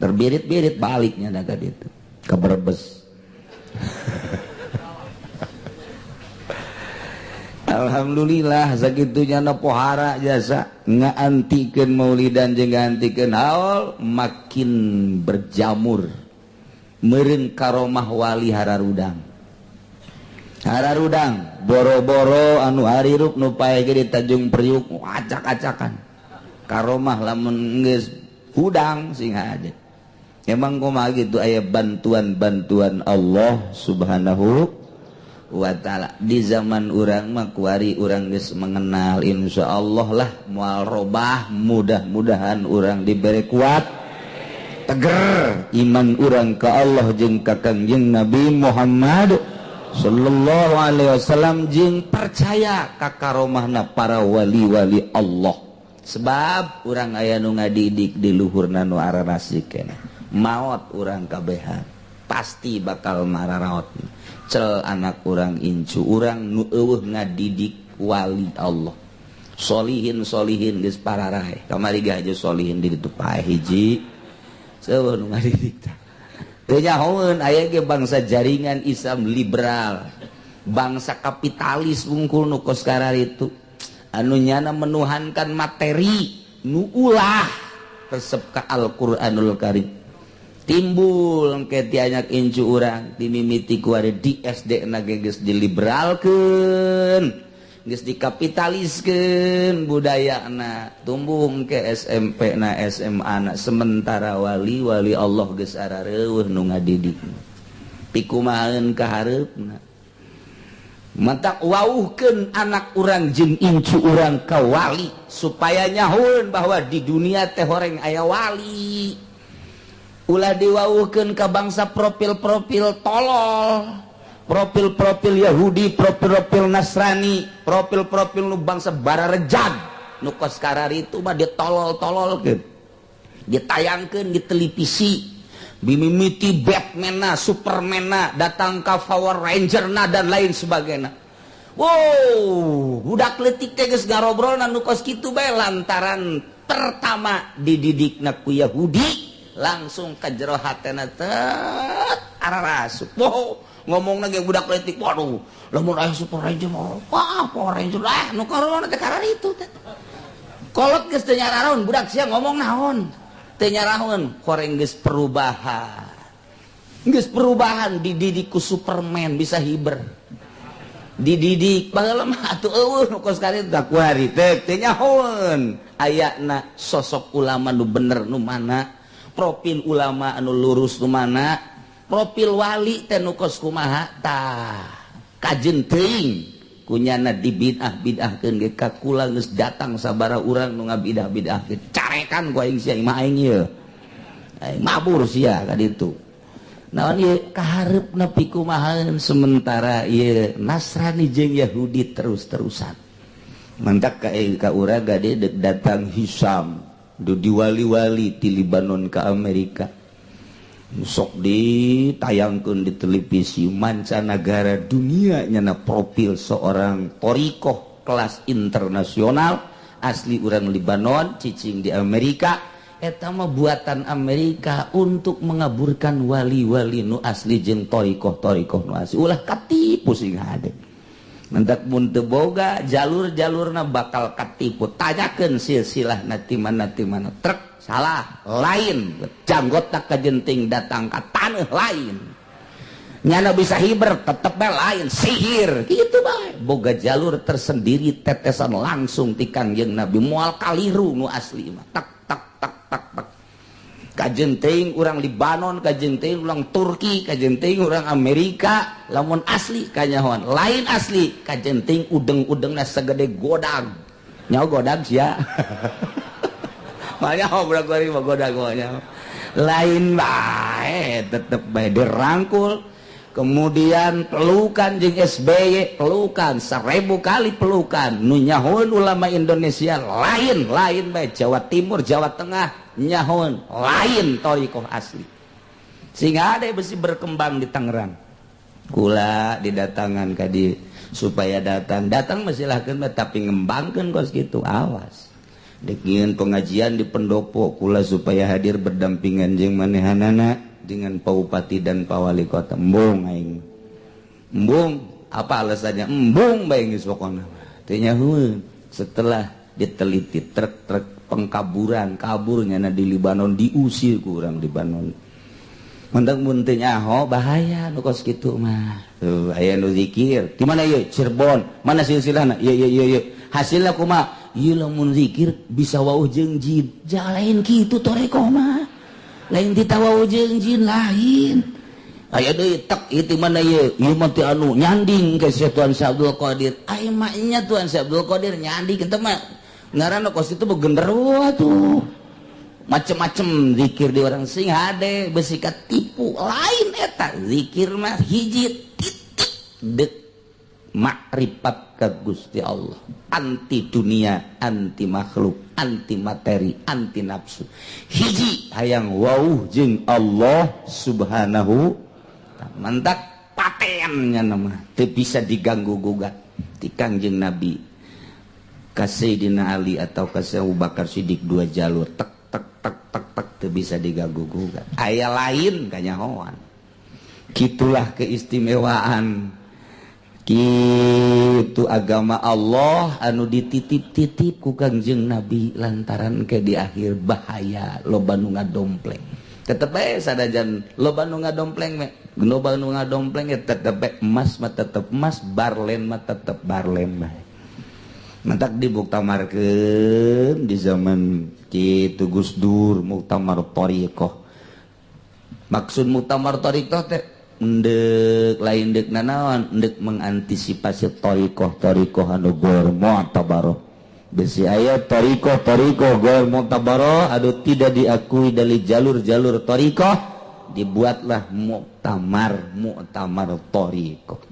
S2: terbirit-birit baliknya naga itu ke Brebes. Alhamdulillah sagitunya na pohara jasa ngaantikeun maulidan jeung ngaantikeun haul makin berjamur meureun karomah wali hararudang. Hararudang boro-boro anu harirup nu pae ge di Tanjung Priuk acak-acakan. Karomah lamun geus hudang sing hade. Emang kumaha gitu aya bantuan-bantuan Allah Subhanahu wa ta'ala. Di zaman urang mah kuari urang geus mengenal, insyaallah lah moal robah, mudah-mudahan urang diberi kuat, teger iman urang ka Allah jeung ka Kangjeng Nabi Muhammad sallallahu alaihi wasallam, jeung percaya ka karomahna para wali-wali Allah. Sebab urang aya nu ngadidik di luhurna nu ararasik keneh, maot urang kabehan pasti bakal mararaot. Cel anak urang incu urang nu eueuh ngadidik wali Allah. Solihin solihin geus pararae. Kamari ge aja solihin di ditu pae hiji. Seueuh nu ngadidik tah. Teu nyahoeun aya ge bangsa jaringan Islam liberal, bangsa kapitalis wungkul nu kos kararitu. Anu nyana menuhankan materi nu ulah resep ka Al-Qur'anul Karim. Timbul engke tianyak incu urang dimimiti ku ari di SD na ge geus diliberalkeun, geus dikapitaliskeun budayana, tumbuh engke SMP na SMA na, sementara wali-wali Allah geus arareueuh nu ngadidik. Pikumaheun ka hareupna. Matak wauhkeun anak urang jeung incu urang ka wali supaya nyahoeun bahwa di dunia teh horeng aya wali. Ulah diwauhkeun ka bangsa profil-profil tolol, profil-profil Yahudi, profil-profil Nasrani, profil-profil nu bangsa bararejag nu kos kararitu mah ditolol-tololkeun, ditayangkeun di televisi, bimimiti Batman-na, Superman-na, datang ka Power Ranger-na dan lain sebagainya. Wow, budak leutik teh geus ngarobrolna nu kos kitu bae lantaran pertama dididikna ku Yahudi, langsung ke jero hatena tet ararasup. Wow, ngomongna ge budak leutik, waduh, lamun aya Super Ranger, wah Power Ranger lah nu korona teh kararitu teh. Kolot geus teu nyaraon, budak sia ngomong naon? Teu nyaraon, koreng geus perubahan. Geus perubahan dididik ku Superman bisa hiber. Dididik baheula mah atuh eueuh nu kos karitu tah kuari teh teu nyahoeun ayana sosok ulama nu bener nu mana, profil ulama anu lurus nu mana, profil wali teh nu kos kumaha tah kajen teuing kunyana dibid'ah-bid'ahkeun ge ka kula geus datang sabaraha urang nu ngabidah-bid'ahkeun, carekan ku aing sia imah aing ieu.
S1: Mabur sia ka ditu. Naon ieu kahareupna pikumahaeun sementara ieu Nasrani jeung Yahudi terus-terusan. Mantak ka urang gade dek datang Hisam du diwali-wali ti Libanon ka Amerika. Sok ditayangkeun di televisi mancanagara dunia nyana profil seorang thoriqoh kelas internasional asli urang Libanon cicing di Amerika. Eta mah buatan Amerika untuk mengaburkan wali-wali nu asli jeung thoriqoh-thoriqoh nu asli. Ulah katipu sing hade. Mentak mun teu boga jalur-jalurna bakal katipu. Tanyakeun silsilahna ti mana ti mana. Trek salah lain, janggot tak kajenting datang ka taneuh lain. Nyana bisa hiber tetep bae lain, sihir kitu bae. Boga jalur tersendiri tetesan langsung ti Kangjeng Nabi moal kaliru nu asli mah. Tak tak tak tak tak. Kajenting urang Libanon, kajenting urang Turki, kajenting urang Amerika, lamun asli kanyahoan, lain asli kajenting udeng-udengna segede godag. Nyaho godag sia. Makanya ngobrol goreng mah godag mah. Lain bae tetep bae dirangkul. Kemudian pelukan jeung SBY, pelukan 1000 kali pelukan. Nu nyahoeun ulama Indonesia lain, lain bae Jawa Timur, Jawa Tengah nyahoeun lain thoriqoh asli. Sehingga ada besi berkembang di Tangerang. Kula didatangan ka di supaya datang, datang mah silahkeun bae tapi ngembangkeun kos kitu awas. Dek nyieun pengajian di pendopo kula supaya hadir berdampingan jeung manehanana dengan Pak Bupati dan Pak Wali Kota. Embung aing. Embung, apa alasannya? Embung bae geus pokona. Teu nyahueun. Setelah diteliti truk-truk pengkaburan, kaburnya na di Libanon diusir ku urang Libanon. Mentak mun teu nyaho bahaya nu kos kitu mah. Tuh aya nu zikir. Di mana ieu? Cirebon. Mana silsilahna? Ieu ieu ieu ieu. Hasilna kumaha? Ieu lamun zikir bisa wauh jeung jin. Jalain kitu toreko mah. Lain ditawau jeung jin lain. Aya deui tek ieu ti mana ieu? Ieu mah ti anu nyanding ka si Tuan Syekh Abdul Qadir. Ai mah nya Tuan Syekh Abdul Qadir nyanding kitu mah. Ngaranna kos itu genderuwo tuh. Macem-macem zikir di orang sing hade besi katipu lain eta zikir mah hiji titik dek makrifat ka Gusti Allah, anti dunia, anti makhluk, anti materi, anti nafsu. Hiji hayang wauh jeung Allah Subhanahu mantak patennya nama teu bisa diganggu gugat ti Kangjeng Nabi ka Sayyidina Ali atau ka Abu Bakar Siddiq dua jalur tek tek tek tek tek teu bisa diganggu gugat. Aya lain kanyahoan. Kitulah keistimewaan kitu agama Allah anu dititip-titip ku Kangjeng Nabi lantaran ke di akhir bahaya loba nu ngadompleng. Tetep bae sadajan loba nu ngadompleng me, loba nu ngadompleng ya tetep bae emas mah tetep emas, barlen mah tetep barlen bae. Mantak dibuktamarkeun di zaman kitu Gus Dur muktamar thariqah. Maksud muktamar thariqah teh ndek lain dek nanaon, ndek mengantisipasi thariqah-thariqah anu goer mu'tabaroh. Besi aya thariqah-thariqah goer mu'tabaroh anu tidak diakui dari jalur-jalur thariqah, dibuatlah muktamar thariqah.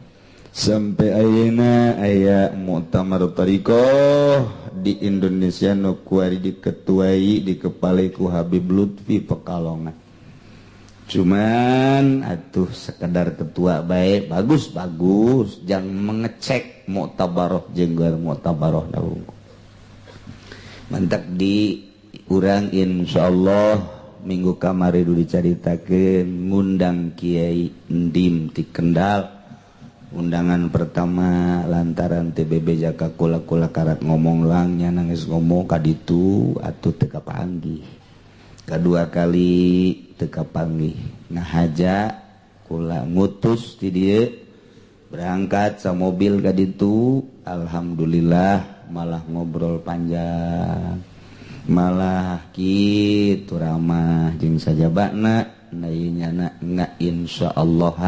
S2: Sampai ayeuna aya muktamar thariqah di Indonesia nu kuari diketuai dikepalai ku Habib Lutfi Pekalongan. Cuman atuh sekedar ketua baik bagus-bagus jangan mengecek muktabaroh jeung goer muktabaroh naung. Mantak di urang insyaallah minggu kamari dulu dicaritakeun ngundang Kiai Ndim ti Kendal. Undangan pertama lantaran TBB jaka kula-kula karat ngomong langnya nangis ngomong kaditu atuh teu kapanggih. Kedua kali teu kapanggih. Ngahaja kula ngutus ti dieu berangkat sa mobil ka ditu, alhamdulillah malah ngobrol panjang. Malah kitu ramah jeung sajabana na nga insyaallah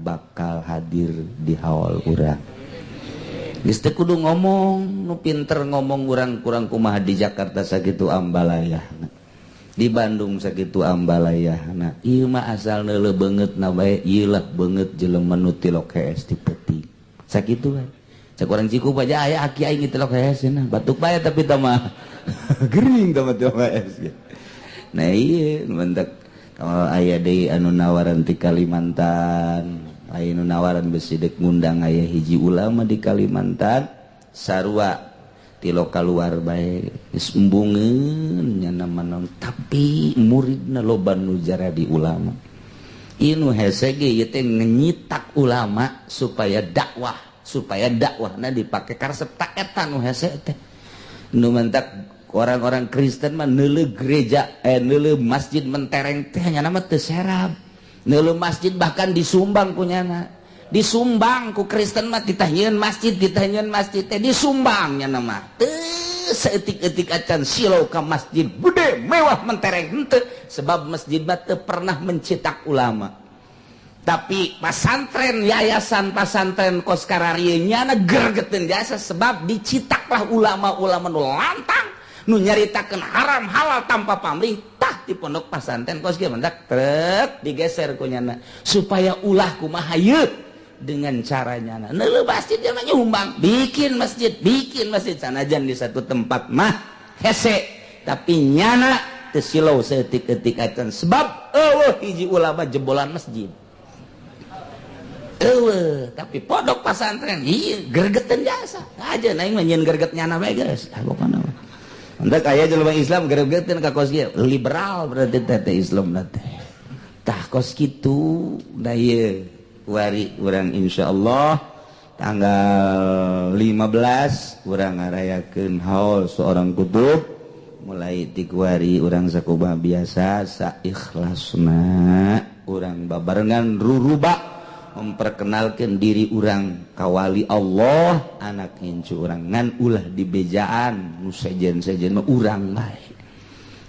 S2: bakal hadir di haul urang. Geus teu kudu ngomong, nu pinter ngomong urang kurang kumaha di Jakarta sakitu ambalayahna. Di Bandung sakitu ambalayahna ieu mah asal neuleuh beungeut na bae ieu lah beungeut jelema nu tilok hees ti peuting sakitu bae. Cek urang Cikup aja aya aki aing tilok hees cenah batuk bae tapi tah mah gering tah mah tilok hees. Nah ieu mentak kalau aya deui anu nawaran ti Kalimantan, aya nu nawaran besi dek ngundang aya hiji ulama di Kalimantan sarua tilok kaluar bae geus embungeun nya mah tapi muridna loba nu jaradi ulama. Ieu nu hese ge ieu teh ngenyitak ulama supaya dakwahna dipake karesep ta eta nu hese teh. Nu mantak orang-orang Kristen mah neuleuh gereja neuleuh masjid mentereng teh nya mah teu serab. Neuleuh masjid bahkan disumbang ku nyana. Disumbang ku Kristen mah ditahieun masjid teh disumbang nya mah. Teu saeutik-eutik acan silau ka masjid gede mewah mentereng henteu sebab masjid mah teu pernah mencetak ulama. Tapi pasantren yayasan pasantren kos kararieu nyana gergeteun jasa sebab dicitaklah ulama-ulama nu lantang nu nyaritakeun haram halal tanpa pamrih tah di pondok pasantren kos kieu mendak trek digeser ku nyana supaya ulah kumaha ieu dengan caranya. Neuleuh masjid dia mah nyumbang bikin masjid sanajan di satu tempat mah hese tapi nyana teu silau saeutik-eutik acan sebab eueuh hiji ulama jebolan masjid eueuh tapi pondok pasantren ieu gergeteun jasa aja aing mah nyieun gerget nyana bae geus ah pokona mah. Entek aya jelema Islam gregeteun ka kos kieu liberal berarti teh Islam teh. Tah kos kitu da ieu kuari urang insyaallah tanggal 15 urang ngarayakeun haul seorang kutub mulai ti kuari urang sakumaha biasa saikhlasna urang babarengan ruruba memperkenalkan diri urang ka wali Allah anak incu urang ngan ulah dibejaan nu sejen-sejen mah urang bae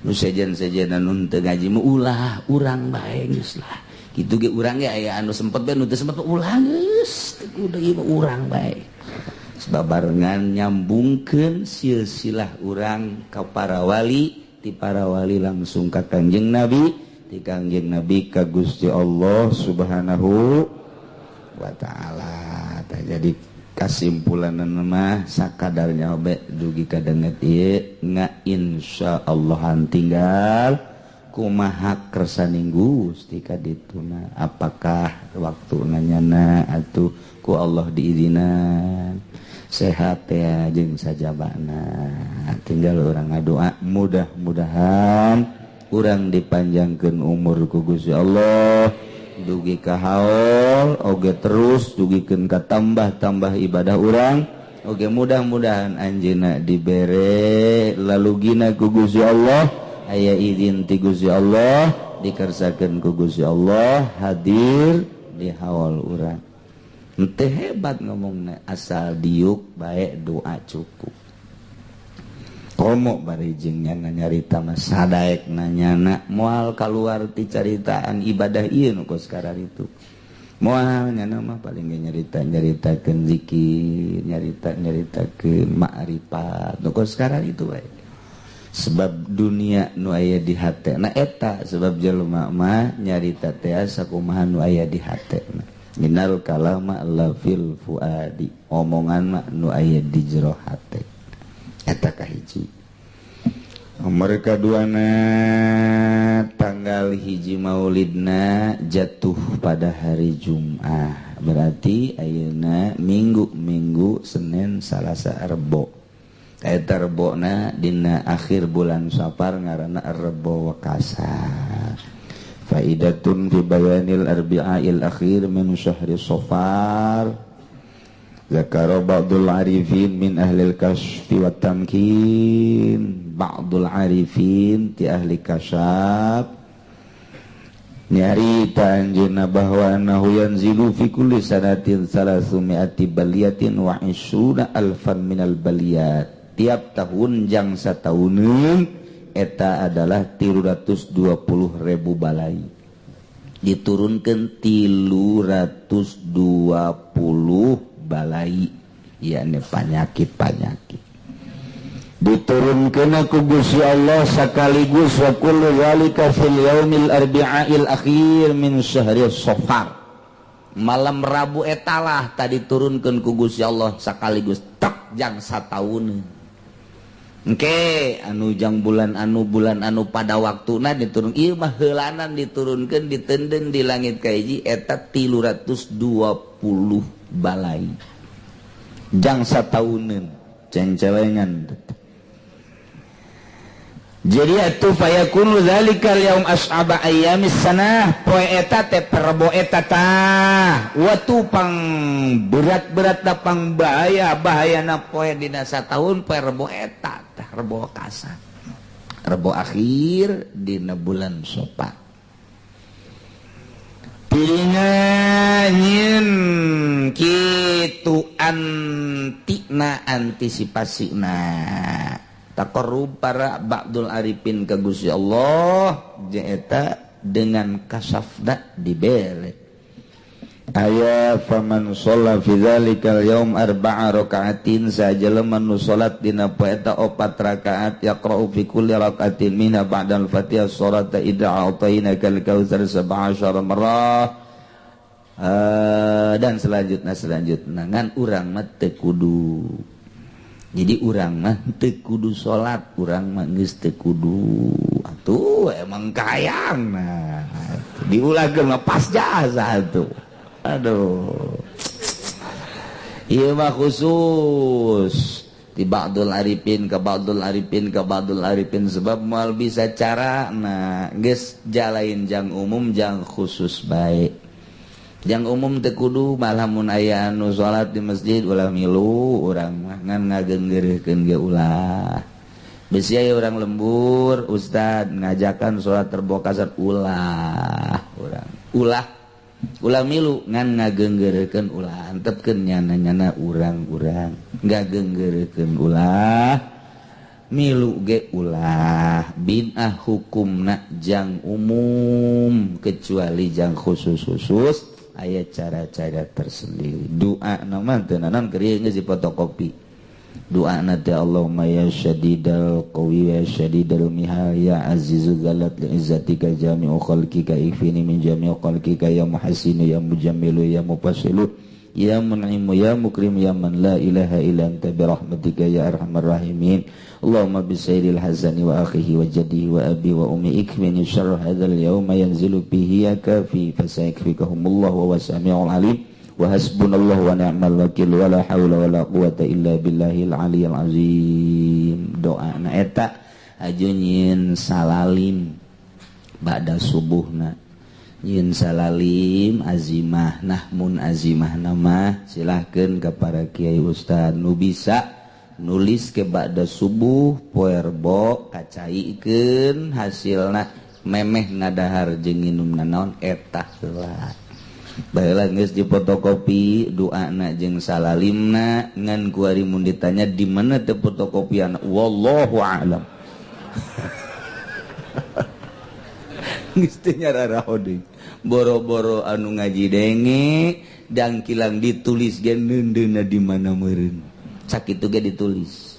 S2: nu sejen-sejen anu teu ngaji mah ulah urang bae geus lah kitu ge urang ge aya anu sempet bae nu teu sempet ulah geus teu kudu ieu mah urang bae sababarengan nyambungkeun silsilah urang ka para wali ti para wali langsung ka Kangjeng Nabi ti Kangjeng Nabi ka Gusti Allah Subhanahu wa ta'ala. Jadi kesimpulan mah sakadarnya obe dugi kadenget ieu nga insyaallah tinggal kumaha kersaning Gusti ka dituna apakah waktuna nyana atuh ku Allah diizinan sehat ya jeung sajabana tinggal urang ngadoa mudah-mudahan urang dipanjangkeun umur ku Gusti Allah dugi ka haul oge terus dugikeun ka tambah-tambah ibadah urang oge mudah-mudahan anjeunna dibere lalugina ku Gusti Allah aya izin ti Gusti Allah dikersakeun ku Gusti Allah hadir di haul urang. Henteu hebat ngomongna asal diuk bae doa cukup. Komo bari jeung nyana nyarita mah sadaek nanyana moal kaluar ti caritaan ibadah ieu nu kos kararitu. Moal nyana mah paling ge nyarita-nyaritakeun zikir, nyarita-nyaritakeun ma'rifat nu kos kararitu bae. Sebab dunia nu aya di hatena eta sebab jelema mah nyarita teh sakumaha nu aya di hatena. Innal kalama la fil fuadi, omongan mah nu aya di jero hate. Eta kahiji. Nomor kaduana tanggal hiji Maulidna jatuh pada hari Jumat. Berarti ayeuna Minggu Senin Salasa Rebo. Eta Rebona dina akhir bulan Safar ngaranna Rebo Wekasa. Faidatun fi bayanil arbi'il akhir min syahri Safar. Zakara ba'dul arifin min ahlil kasyfi wat tamkin. Ba'dul arifin ti ahli kasyaf nyarita anjeunna bahwa annahu yanzilu fi kulli sanatin 300 baliyatin wa 20 alfan minal baliyat. Tiap tahun jang satauneun eta adalah 320.000 balai. Diturunkan 320 balai, yakni penyakit-penyakit. Diturunkeun ku Gusti Allah sekaligus wa kullu zalika fil yaumil arbi'il akhir min syahri Safar. Malam Rabu etalah tadi turunkeun ku Gusti Allah sekaligus tak jang sataun. Engke anu jang bulan anu pada waktuna diturun ieu mah heulanan diturunkeun ditenden di langit kahiji eta 320 balai. Jang satauneun cengcelengan. Jadi atuh fayakunu dzalikal yaum as'aba ayyamis sanah poe eta teh perbo eta tah watu pang berat-berat da pang bahaya bahayana poe dina sataun poe rebo eta tah rebo kasar rebo akhir dina bulan Safar. Piringan nyin kitu antina antisipasina taqarrub para ba'dul arifin ka Gusti Allah eta dengan kasafna dibere aya faman shalla fi dzalikal yaum arba'a raka'atin sajelema nu salat dina poe eta 4 rakaat yaqra'u fi kulli raka'atin minha ba'dal fatihah surata idza a'tainakal kautsar 17 marrah dan selanjutnya ngan urang mah teu kudu. Jadi urang mah teu kudu salat, urang mah geus teu kudu. Atuh emang kayang nah. Diulahkeun mah pas jasa atuh. Aduh. Ieu mah khusus di ba'dul arifin ka ba'dul arifin ka ba'dul arifin sebab moal bisa cara nah geus jalain jang umum jang khusus bae. Jang umum teu kudu malah mun aya anu salat di masjid ulah milu urang mah ngan ngagenggeureurkeun ge ulah. Bisi aya urang lembur ustad ngajakan salat Rebo Kasar ulah urang. Ulah ulah milu ngan ngagenggeureurkeun ulah antepkeun nyana-nyana urang-urang ngagenggeureurkeun ulah milu ge ulah bid'ah hukumna jang umum kecuali jang khusus-khusus aya cara-cara tersendiri. Doa nama teu naon keur ieu geus difotokopi. Doa na teh Allahumma ya syadidal qawi ya syadidal mihal ya azizu zalat li izzatika jami'u khalqika ikfini min jami'i khalqika ya muhassinu ya mujammilu ya mufassilu ya mun'imu ya mukrim ya man la ilaha illa anta bi rahmatika ya arhamar rahimin. Allahumma bi sayyidil hazani wa akhihi wa jaddihi wa abi wa ummi ikfini syarra hadzal yauma yanzilu bihi ya kafi fasayakfikahumullahu wa samiul alim wa hasbunallahu wa ni'mal wakil wa la haula wa la quwata illa billahil aliyil azim. Doa na eta aju nyieun salalim ba'da subuhna nyin salalim azimah nahmun azimah nama silahkan ke para kiai ustad nu bisa nulis ke ba'da subuh poe Rebo kacaikeun hasilna memeh ngadahar jeung nginum nanaon eta heula baheula geus dipotokopi doana jeung salalimna ngan kuari mun ditanya di mana teh fotokopian wallahu a'lam. Geus teu nyararaho deui boro-boro anu ngaji denge dangkilang ditulis ge neundeunna di mana meureun sakitu ge ditulis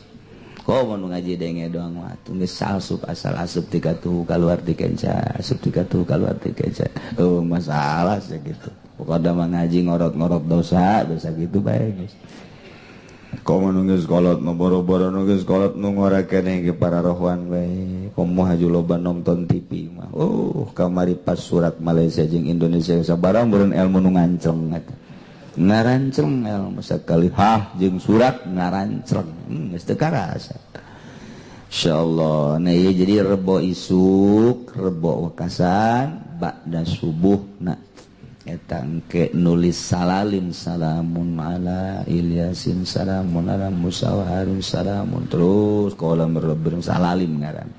S2: komo nu ngaji denge doang mah atuh geus asup asal asup ti katuh kaluar ti kenca asup ti katuh kaluar ti kenca oh masalah sia kitu pokona mah ngaji ngorot-ngorot dosa dosa kitu bae geus komo nu geus kolot nu boro-boro nu geus kolot nu ngora keneh ge para rohwan bae komo haju loba nonton TV mah kamari pas surat Malaysia jeung Indonesia sabarang meureun ilmu nu nganceng eta ngaranceng ilmu sakali hah jeung surat ngaranceng geus teu karasa insyaallah. Nah ieu jadi rebo isuk rebo wekasan ba'da subuh na eta engke nulis salalim salamun ala Ilyasin salamun ala Musa wa Harun salamun terus qala rabbim salalim ngaran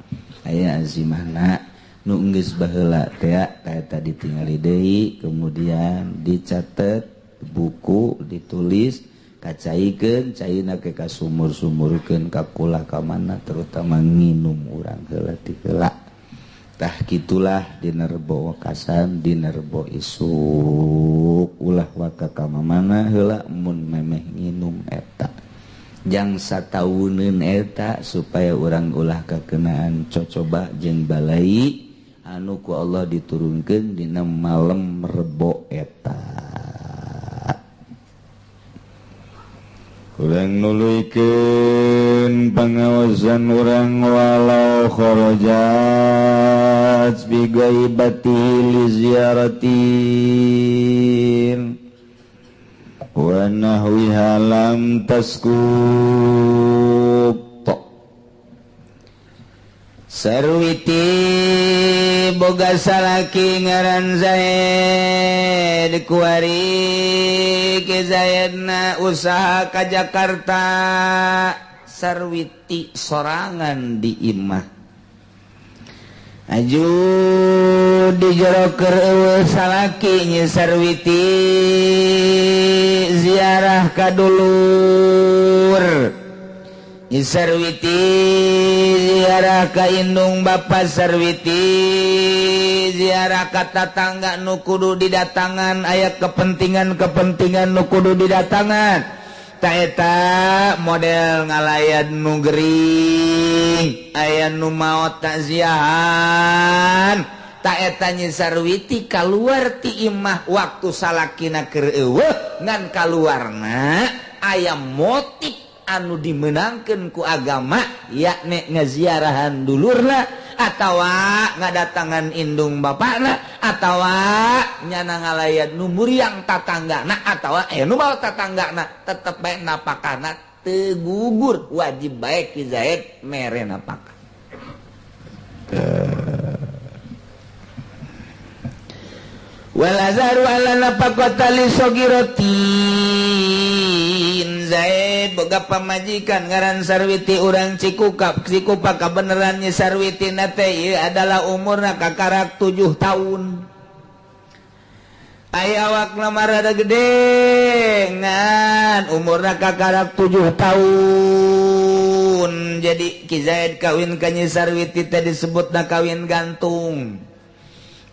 S2: aya azimahna nu geus baheula teh eta ditingali deui kemudian dicatet buku ditulis kacaikeun caina ke kasumur-sumurkeun ka kula ka mana terutama nginum urang heula ti heula. Tah kitulah dina Rebo wekasan dina Rebo isuk ulah waka ka mamana heula mun memeh nginum eta. Jang satauneun eta supaya urang ulah kakenaan cocoba jeung balai anu ku Allah diturunkeun dina malam Rebo eta. Kurang nuluykeun pangawasan urang walau kharajat bi ghaibati li ziyaratin wa nahwiha lam taskut. Sarwiti boga salaki ngaran Zaid kuari ke Zaidna usaha ka Jakarta. Sarwiti sorangan di imah aju di jero keur eueuh salaki nyi Sarwiti ziarah ka dulur. Nyi Sarwiti ziarah ka indung bapa Sarwiti ziarah ka tatangga nu kudu didatangan, aya kepentingan-kepentingan nu kudu didatangan. Ta eta model ngalayan nu gering, aya nu maot takziahan. Ta eta Nyi Sarwiti kaluar ti imah waktu salakina keur eueuh, ngan kaluarna aya motif anu dimenangkeun ku agama, yakni ngaziarahan dulurna atawa ngadatangan indung bapakna atawa nyana ngalayan nu muriang tatanggana atawa nu maot tatanggana, tetep bae napakana teu gugur, wajib bae Ki Zaid mere napakah. Wal azharu ala nafaqata li sagiratin. Zaid boga pamajikan ngaran Sarwiti urang Cikukap. Cikupa kabeneran Nyi Sarwiti na teh ieu adalah umurna kakarak 7 tahun. Aya awakna mah rada gede ngan umurna kakarak 7 tahun. Jadi Ki Zaid kawin ka Nyi Sarwiti teh disebutna kawin gantung.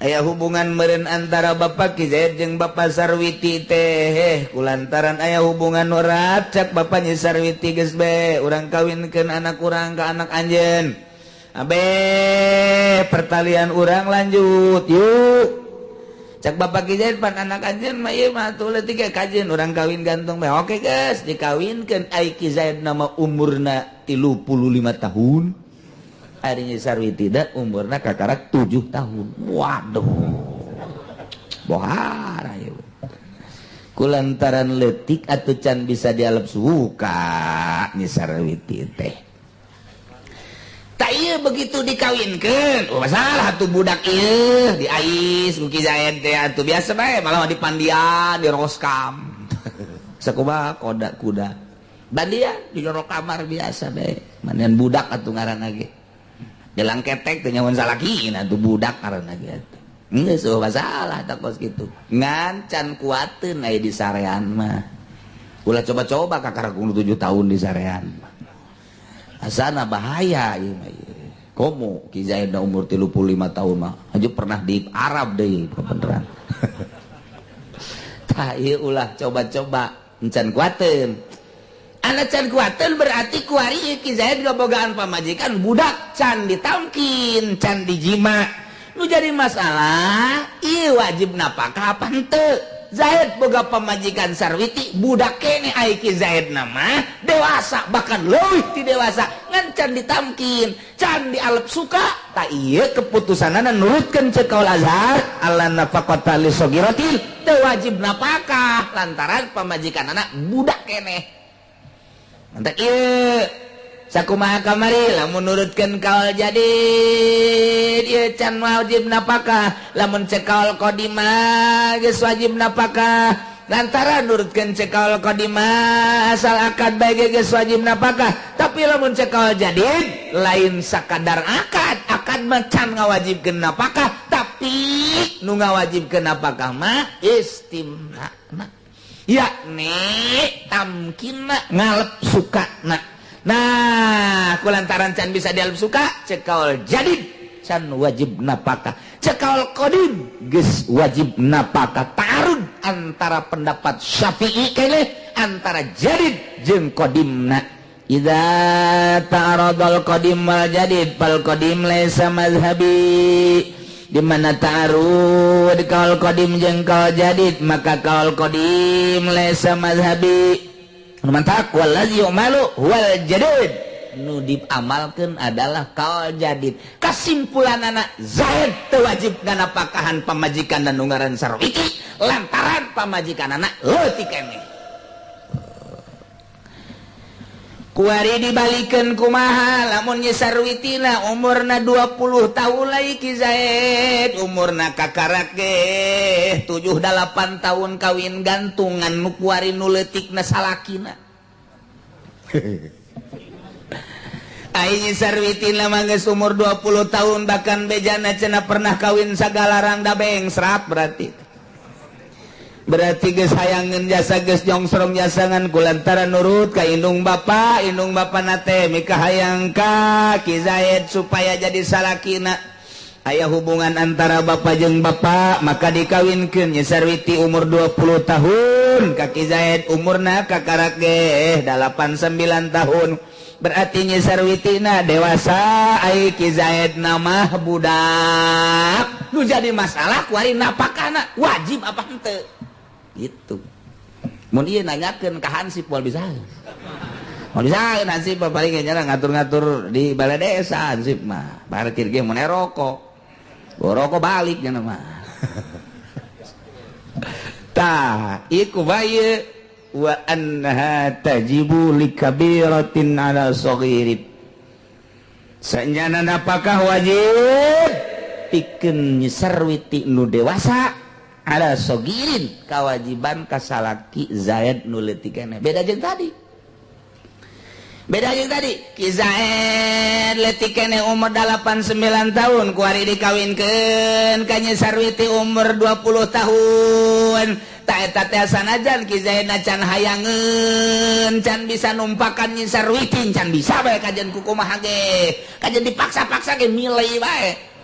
S2: Aya hubungan meureun antara Bapak Ki Zaid jeung Bapak Sarwiti teh, kulantaran aya hubungan erat cak Bapak Nyi Sarwiti geus bae urang kawinkeun anak urang ka anak anjeun. Abe pertalian urang lanjut yuk. Cak Bapak Ki Zaid pan anak anjeun mah ieu mah atuh leutik ge kajeun urang kawin gantung bae. Oke geus dikawinkeun ai Ki Zaid nama umurna 35 tahun. Ari Nyi Sarwiti da umurna kakarak 7 tahun. Waduh. Bohara ieu. Kulantaran leutik atuh can bisa dialep suka Nyi Sarwiti teh. Tak ieu begitu dikawinkeun, oh masalah atuh budak ieu diais ku Ki Zaid teh atuh biasa bae malah dipandian, diroskam. Sakumaha koda kuda. Bandian di jero kamar biasa bae. Mandian budak atuh ngaranna ge. Gelang ketek teh nyawan salaki atuh budak ngaranna ge atuh. Geus eueuh masalah tah kos kitu. Ngan can kuateun aya di sarean mah. Ulah coba-coba kakarak umur 7 tahun di sarean mah. Asana bahaya ieu mah ieu. Komo Ki Zaid umur 35 tahun mah aja pernah di Arab deui beneran. Tah ieu ulah coba-coba encan kuateun. Anak can kuateun berarti kuari Ki Zaid ngabogaan pamajikan budak can ditamkin, can dijima. Nu jadi masalah ieu wajib napakah apa henteu? Zaid boga pamajikan Sarwiti budak kene ai Ki Zaid nama dewasa bahkan leuwih ti dewasa ngan can ditamkin, can dialep suka. Ta ieu keputusanana nurutkeun ceuk kaul Azhar ala nafaqata li sagiratin teu wajib napakah lantaran pamajikanana budak keneh. Mantap ieu sakumaha kamari lamun nurutkeun kaul jadid ieu can wajib napakah, lamun cek kaul qadimah geus wajib napakah lantaran nurutkeun cek kaul qadimah asal akad bae geus wajib napakah. Tapi lamun cek kaul jadid lain sakadar akad, akad mah can ngawajibkeun napakah, tapi nu ngawajibkeun napakah mah istimna, yakni tamkinna ngalep sukana. Nah, kulantaran can bisa dialep suka, cek kaul jadid can wajib napakah, cek kaul qadim geus wajib napakah. Ta'arud antara pendapat Syafi'i kene antara jadid jeung qadimna.
S1: Idza ta'aradal qadim wal jadid fal qadim laisa mazhabi. Di mana ta'arud kaul qadim jeung kaul jadid maka kaul qadim laisa mazhabi. Mantak wallazi yu'malu wal jadid, nu diamalkeun adalah kaul jadid. Kasimpulanana Zaid teu wajib nganapakahan pamajikan dan nu ngaran Sarwiti lantaran pamajikanana leutik keneh. Kuari dibalikeun kumaha lamun Nyi Sarwitina umurna 20 tahun lagi Ki Zaid umurna kakarak ge 7-8 tahun kawin gantungan nu kuari nu leutikna salakina. Ai Nyi Sarwitina mah geus umur 20 tahun bahkan bejana cenah pernah kawin sagalarang da bengsrat berarti. Berarti geus hayangeun jasa geus jongsrong jasangan kulantaran nurut ka indung bapa nate mika hayang ka Ki Zaid supaya jadi salakina. Aya hubungan antara bapa jeung bapa maka dikawinkeun Nyi Sarwiti umur 20 tahun ka Ki Zaid umurna kakarak ge 8-9 tahun. Berarti Nyi Sarwitina dewasa ai Ki Zaid mah budak. Nu jadi masalah kuari napakana wajib apa henteu? Gitu. Mun ieu nanyakeun ka Hansip moal bisa. Moal bisa Hansip paling nya ngatur-ngatur di balai desa Hansip mah. Parkir ge mun rokok. Rokok balik nya mah. Tah, ieu bae wa annaha tajibu likabiratin ala saghirin. Sanjana napakah wajib pikeun Nyi Sarwiti nu dewasa ala sogirin kewajiban kasalaki Zaid nu leutik keneh. Beda jeung tadi. Beda jeung tadi. Ki Zaid leutik keneh umur 8-9 tahun kuari dikawinkeun ka Nyi Sarwiti umur 20 tahun. Ta eta teh sanajan Ki Zaid can hayangeun can bisa numpakan Nyi Sarwiti can bisa bae kajen ku kumaha ge. Kajen dipaksa-paksa ge milih bae.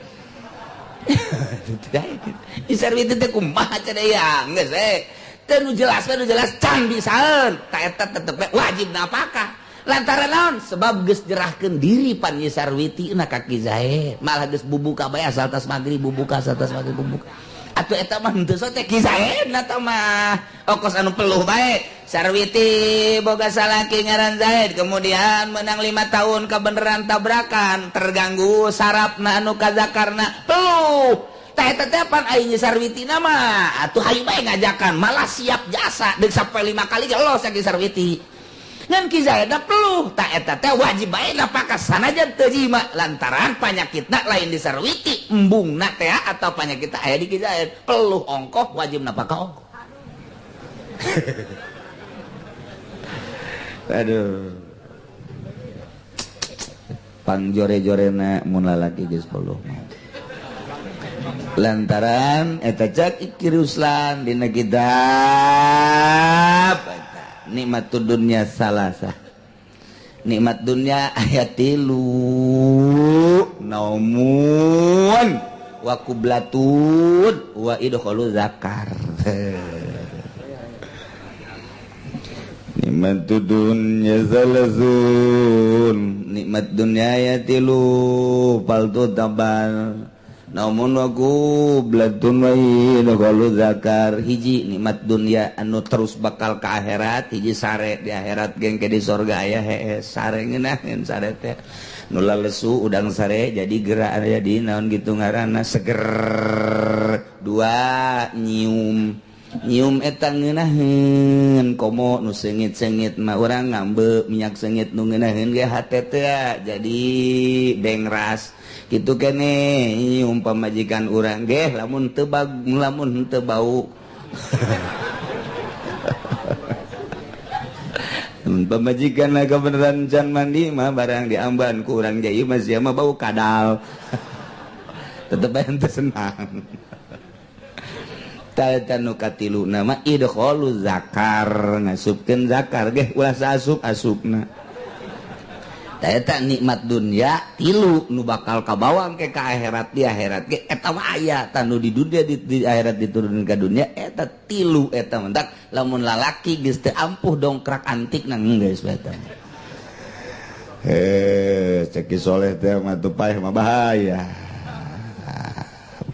S1: Nyi Sarwiti teh kumaha cenah ya geus we teu nu jelas we nu jelas can bisaeun ta eta tetep wajib napakah lantaran naon sebab geus jerahkeun diri pan Nyi Sarwiti na ka Ki Zaid malah geus bubuka bae asal tas magrib bubuka asal tas magrib bubuka atuh eta mah henteu teh Ki Zaid na tah mah okos anu peluh bae. Sarwiti boga salaki ngaran Zaid kemudian menang 5 tahun kebeneran tabrakan terganggu sarafna anu kazakarna peluh. Tah eta teh pan ai Nyi Sarwitina mah atuh hayu bae ngajakan malah siap jasa deuk sampai 5 kali ge los Ki Sarwiti. Ngan Ki Zaid peluh tah eta teh wajib bae napakah sanajan teu jima lantaran panyakitna lain di Sarwiti embungna teh atau panyakitna aya di Ki Zaid peluh ongkoh wajib napakah ongkoh. Aduh. Pangjore-jorena mun lalaki geus peluh. Lantaran eta cak Iki Ruslan dina kitab eta nikmat dunya salasa. Nikmat dunya aya 3 naumun wa qublatun wa idkhalu zakar. Nikmat dunya salazun nikmat dunya aya 3 paltu tabal Namun waku blatun wa idkhalu zakar. Hiji nikmat dunya anu terus bakal ke akhirat, hiji sare di akhirat gengke di sorga aya hees sare ngeunaheun sare teh nu lalesu udang sare jadi gerak jadi naon gitu ngaranna seger. Dua nyium nyium eta ngeunaheun komo nu seungit-seungit mah urang ngambe minyak seungit nu ngeunaheun ge hate teh jadi bengras kitu kene nyium pamajikan urang ge lamun teu lamun teu bau. Pamajikan lah kebeneran can mandi mah barang diamban ku urang ge ieu mah sia mah bau kadal. Tetep bae teu senang. Ta nu katilu nama idkhalu zakar ngasupkeun zakar ge ulah saasup asupna. Eta nikmat dunia tilu nu bakal kabawang ke ka akhirat di akhirat ge eta mah aya tah nu di dunia di akhirat diturunkeun ka dunia eta tilu eta mentak lamun lalaki geus teu ampuh dongkrak antik nang geus eta.
S2: Cek Ki Soleh teh mah tuh paeh mah bahaya.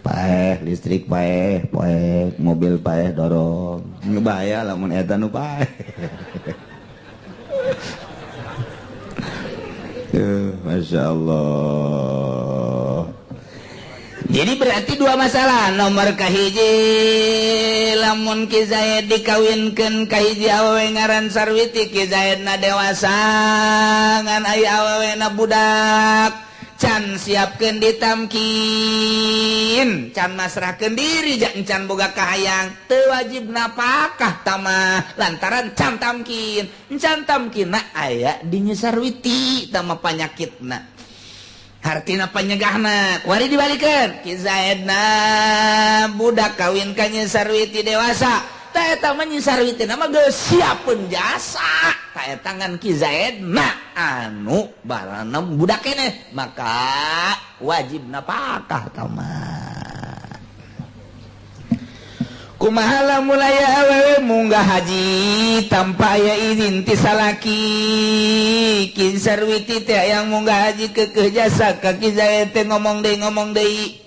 S2: Paeh listrik paeh, poek mobil paeh dorong. Bahaya lamun eta nu paeh. Masya Allah.
S1: Jadi berarti dua masalah. Nomor kahiji lamun Ki Zaid dikawinkeun ka hiji awewe ngaran Sarwiti, Ki Zaidna dewasa ngan aya awewena budak, can siapkeun ditamkin, can masrahkeun diri, can boga kahayang, teu wajib napakah tamah lantaran can tamkin, can tamkinna aya di Nyi Sarwiti tama panyakitna. Hartina panyegahna kuari dibalikeun Ki Zaidna budak kawin ka Nyi Sarwiti dewasa, ta eta mah Nyi Sarwiti mah geus siapeun jasa ta eta ngan Ki Zaidna anu barana budak keneh, maka wajib napakah tamah. Kumaha lamun aya awewe munggah haji tanpa aya izin ti salaki? Ki Sarwiti teh hayang munggah haji keukeuh jasa ka Ki Zaid teh ngomong deui.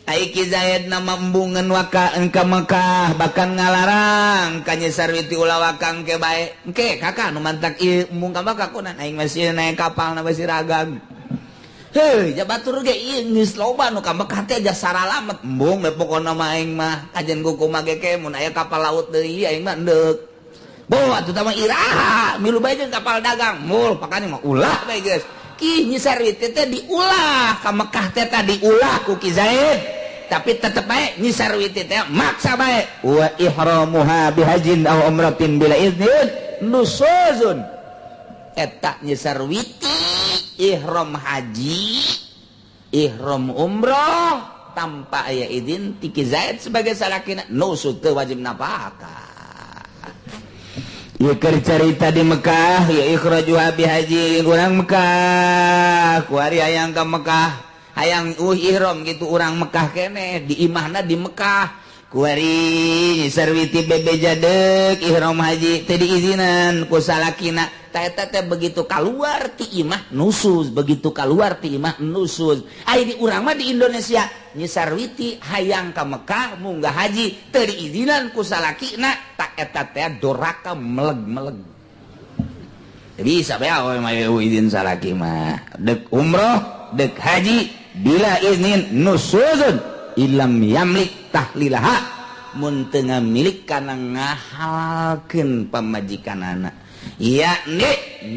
S1: Ai Ki Zaid na embungeun waka ka Mekah bahkan ngalarang ka Nyi Sarwiti ulah wakang ke bae. Engke kakak nu mantak ieu embung ka Mekah kunan aing masih naik kapal na masih ragang. Heuh, ja batur ge ieu geus loba nu ka Mekah teh jasa saralamet embung we pokona mah aing mah kajen kumaha ge ke mun aya kapal laut deui aing mah endeuk. Bo atuh tah mah iraha milu bae jeung kapal dagang mul pakane mah ulah bae geus. Ki Nyi Sarwiti teh diulah ka Mekah teh tah diulah ku Ki Zaid. Tapi tetep bae Nyi Sarwiti teh maksa bae wa ihramuha bihajin aw umratin bila iznin nusuzun. Eta Nyi Sarwiti ihram haji, ihram umroh tanpa aya izin ti Ki Zaid sebagai salakina nusuz teu wajib napakah. Ieu keur carita di Mekah, ya ikhrajuha bihaji urang Mekah, kuari hayang ka Mekah, hayang ihram gitu urang Mekah keneh di imahna di Mekah. Kuari Nyi Sarwiti bebeja deuk ihram haji teu diizinan ku salakina. Ta eta teh begitu kaluar ti imah nusuz, begitu kaluar ti imah nusuz. Ai di urang mah di Indonesia Nyi Sarwiti hayang ka Mekah munggah haji teu diizinan ku salakina, ta eta teh doraka meleg-meleg. Bisa bae awewe mah izin salaki mah. Deuk umroh, deuk haji bila iznin nusuzun ilam yamlik tahlilaha, mun teu ngamilik kana ngahalalkeun pamajikanana, yakni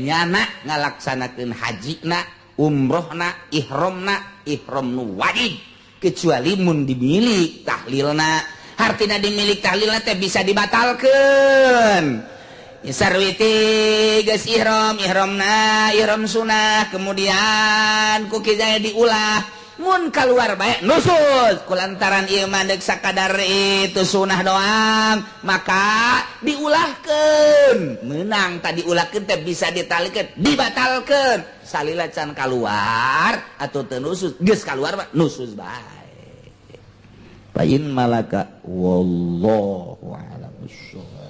S1: nyana ngalaksanakeun hajina, umrohna, ihramna, ihram nu wajib kecuali mun dimilik tahlilna. Hartina dimilik tahlilna teh bisa dibatalkeun. Sarwiti geus ihram, ihramna ihram sunah, kemudian ku Ki Zaid diulah. Mun keluar bae nusuz kulantaran ieu mah deuk sakadar itu sunah doang, maka diulahkeun. Meunang tadi diulahkeun teh bisa ditalikeun, dibatalkeun. Salila can kaluar atuh teu nusuz, geus kaluar mah nusuz bae.
S2: Fa in malaka wallahu a'lam bissawab.